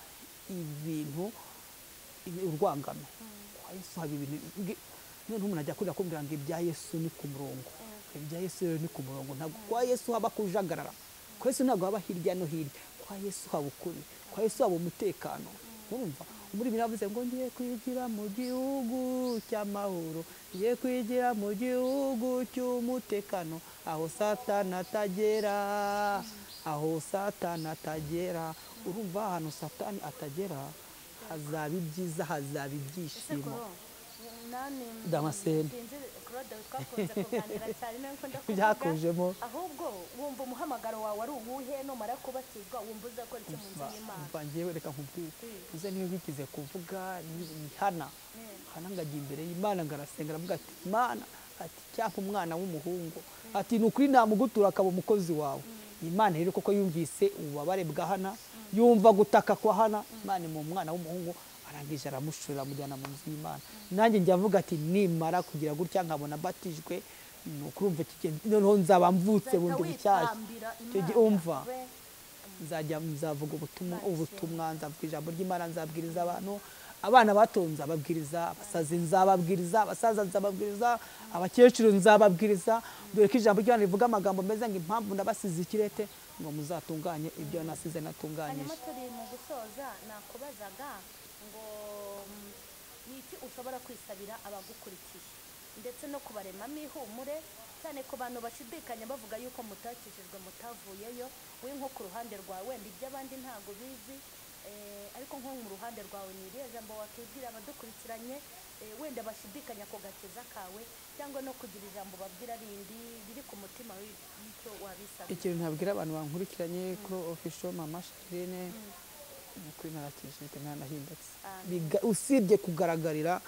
ibintu urwangano, kwa Yesu haba ibintu. None umuntu ajya kurira kumbwira ngo ibya Yesu ni ku murongo, ibya Yesu rero ni ku murongo. Ntabwo kwa Yesu haba kujagarara, kwa Yesu ntabwo haba hirya no hirya, kwa Yesu haba ukuri, kwa Yesu haba umutekano. Urumva muri biravuze ngo ngiye kwigira mu gihugu cy'amahoro, ngiye kwigira mu gihugu cy'umutekano, aho Satani atagera, aho Satani atagera. Urumva ahantu Satani atagera hazaba ibyiza, hazaba ibyishimo. Damascene byakujemo. Ahubwo wumva umuhamagaro wawe ari uwuhe? Numara kubatizwa wumva uzakora iki mu nzu y'Imana? Umva ngewe reka nkubwire, uze niyo bigize kuvuga ni Hana. Hana ngajya imbere y'Imana ngarasenga, aravuga ati Imana, ati cyampa umwana w'umuhungu, ati ni ukuri namugutura akaba umukozi wawe. Imana rero koko yumvise ububabare bwa Hana, yumva gutaka kwa Hana, Imana mu mwana w'umuhungu arangije aramushurira amujyana mu nzu y'Imana. Nanjye njya avuga ati nimara kugira gutya nkabona batijwe, nukurumva noneho nzaba mvutse bundi bushyashya. Icyo gihe umva nzajya nzavuga ubutumwa, nzavuga ijambo ry'Imana, nzabwiriza abantu, abana bato nzababwiriza, abasazi nzababwiriza, abasaza nzababwiriza, abakecuru nzababwiriza. Dore ko ijambo ry'Imana rivuga amagambo meza ngo impamvu nabasize ikirete ngo muzatunganye ibyo nasize natunganyije. Hanyuma turi mu gusoza, nakubazaga ngo ni iki ushobora kwisabira abagukurikiye ndetse no kubaremamo ihumure, cyane ku bantu bashidikanya bavuga yuko mutakijijwe mutavuyeyo, we nko ku ruhande rwawe wenda iby'abandi ntabwo bizi, ariko nko mu ruhande rwawe ni irihe jambo wakibwira abadukurikiranye wenda bashidikanya ku gakiza kawe, cyangwa no kugira ijambo babwira rindi riri ku mutima w'icyo wabisabira? Ikintu nabwira abantu bankurikiranye kuri Official Mama Charlene, kuri narakijijwe ntanahindutse, usibye kugaragarira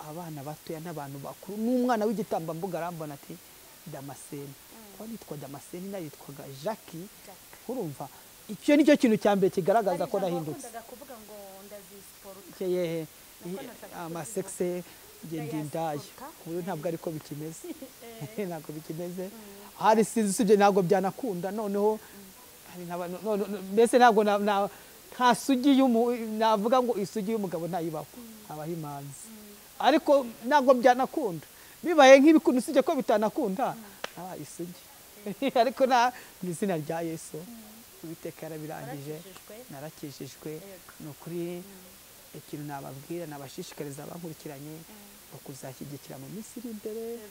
abana batoya n'abantu bakuru, n'umwana w'igitambambuga arambona ati Damascene. Kuba nitwa Damascene nayitwaga Jackie. Urumva icyo nicyo kintu cya mbere kigaragaza ko nahindutse. Yehe amasexe ngende indaya, ubu ntabwo ariko bikimeze, ntabwo bikimeze. Hari sinzi usibye ntabwo byanakunda noneho mbese ntabwo Nta sugi navuga ngo isugi y'umugabo ntayibaho, habaho imanzi. Ariko ntabwo byanakunda, bibaye nk'ibikunda usibye ko bitanakunda aba isugi. Ariko nta mu izina rya Yesu Uwiteka yarabirangije, narakijijwe. Ni ukuri ikintu nababwira, nabashishikariza abankurikiranye kuzashyigikira mu minsi iri imbere.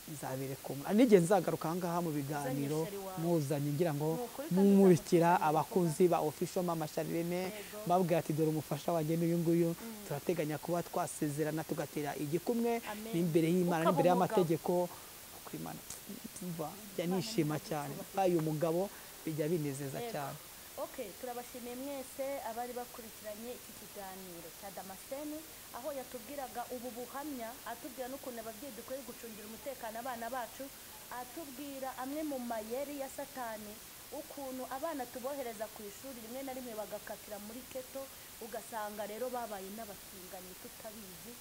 Nzabereka n'igihe nzagaruka aha ngaha mu biganiro muzanye ngira ngo mumurikira abakunzi ba Official Mama Charlene, mbabwira ati dore umufasha wanjye n'uyu nguyu, turateganya kuba twasezerana tugatera igikumwe n'imbere y'Imana n'imbere y'amategeko. Imana njya nishima cyane, mbaye umugabo bijya binezeza cyane. Okay, turabashimiye mwese abari bakurikiranye iki kiganiro cya Damascene, aho yatubwiraga ubu buhamya, atubwira n'ukuntu ababyeyi dukwiye gucungira umutekano abana bacu, atubwira amwe mu mayeri ya Satani, ukuntu abana tubohereza ku ishuri rimwe na rimwe bagakatira muri keto, ugasanga rero babaye n'abatinganyi tutabizi.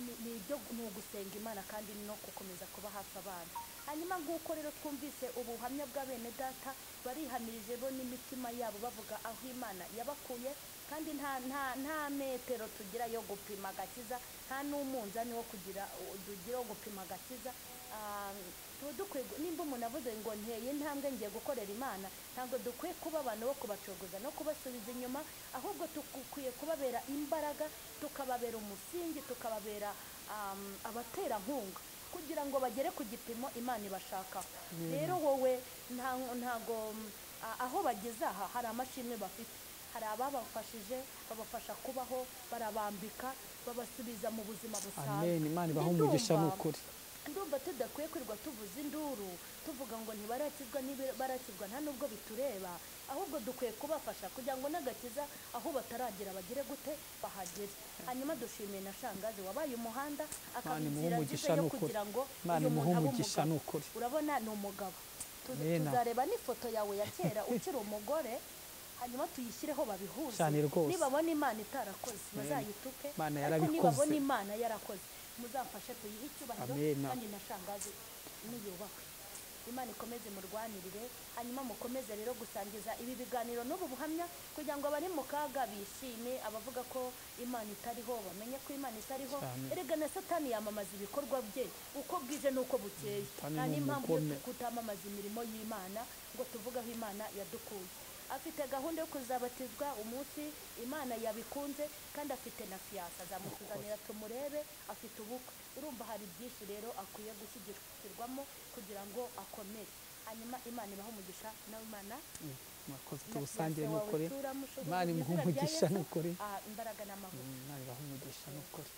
Ni ibyo ni ugusenga Imana kandi no gukomeza kuba hafi abana. Hanyuma nguko rero twumvise ubuhamya bwa bene data, barihamirije bo n'imitima yabo bavuga aho Imana yabakuye, kandi nta metero tugira yo gupima agakiza, nta n'umunzani wo kugira tugira wo gupima agakiza. Tuba dukwiye, nimba umuntu avuze ngo nteye intambwe ngiye gukorera Imana, ntabwo dukwiye kuba abantu bo kubacogoza no kubasubiza inyuma, ahubwo dukwiye kubabera imbaraga, tukababera umusingi, tukababera abaterankunga kugira ngo bagere ku gipimo Imana ibashakaho. Rero wowe ntago aho bageze aha hari amashimwe bafite, hari ababafashije babafasha kubaho, barabambika, babasubiza mu buzima busanzwe. Amen. Imana ibahe umugisha n'ukuri. Ndumva tudakwiye kwirirwa tuvuza induru tuvuga ngo ntibarakizwa, ntibarakizwa, nta nubwo bitureba, ahubwo dukwiye kubafasha kugira ngo n'agakiza aho bataragera bagere gute bahagere. Hanyuma dushimiye na Shangazi wabaye umuhanda, akaba inzira nziza yo kugira ngo uyu muntu abe umugabo. Urabona ni umugabo, tuzareba n'ifoto yawe ya kera ukiri umugore, hanyuma tuyishyireho babihuze. Nibabona Imana itarakoze bazayituke, ariko nibabona Imana yarakoze muzamfashe tuyihe icyubahiro, kandi na Shangazi niyubahwe. Imana ikomeze murwanirire. Hanyuma mukomeze rero gusangiza ibi biganiro n'ubu buhamya kugira ngo abari mu kaga bishime, abavuga ko Imana itariho bamenye ko Imana itariho. Erega na Satani yamamaza ibikorwa bye uko bwije n'uko bukeye, nta n'impamvu yo kutamamaza imirimo y'Imana ngo tuvuge aho Imana yadukuye. Afite gahunda yo kuzabatizwa umunsi Imana yabikunze, kandi afite na fiyanse azamutuzanira tumurebe, afite ubukwe. Urumva hari byinshi rero akwiye gushyigikirwamo kugira ngo akomere. Hanyuma Imana ibahe umugisha, nawe Imana murakoze, tubusangire n'ukuri. Imana imuhe umugisha n'ukuri, imbaraga n'amahoro. Imana ibahe umugisha n'ukuri.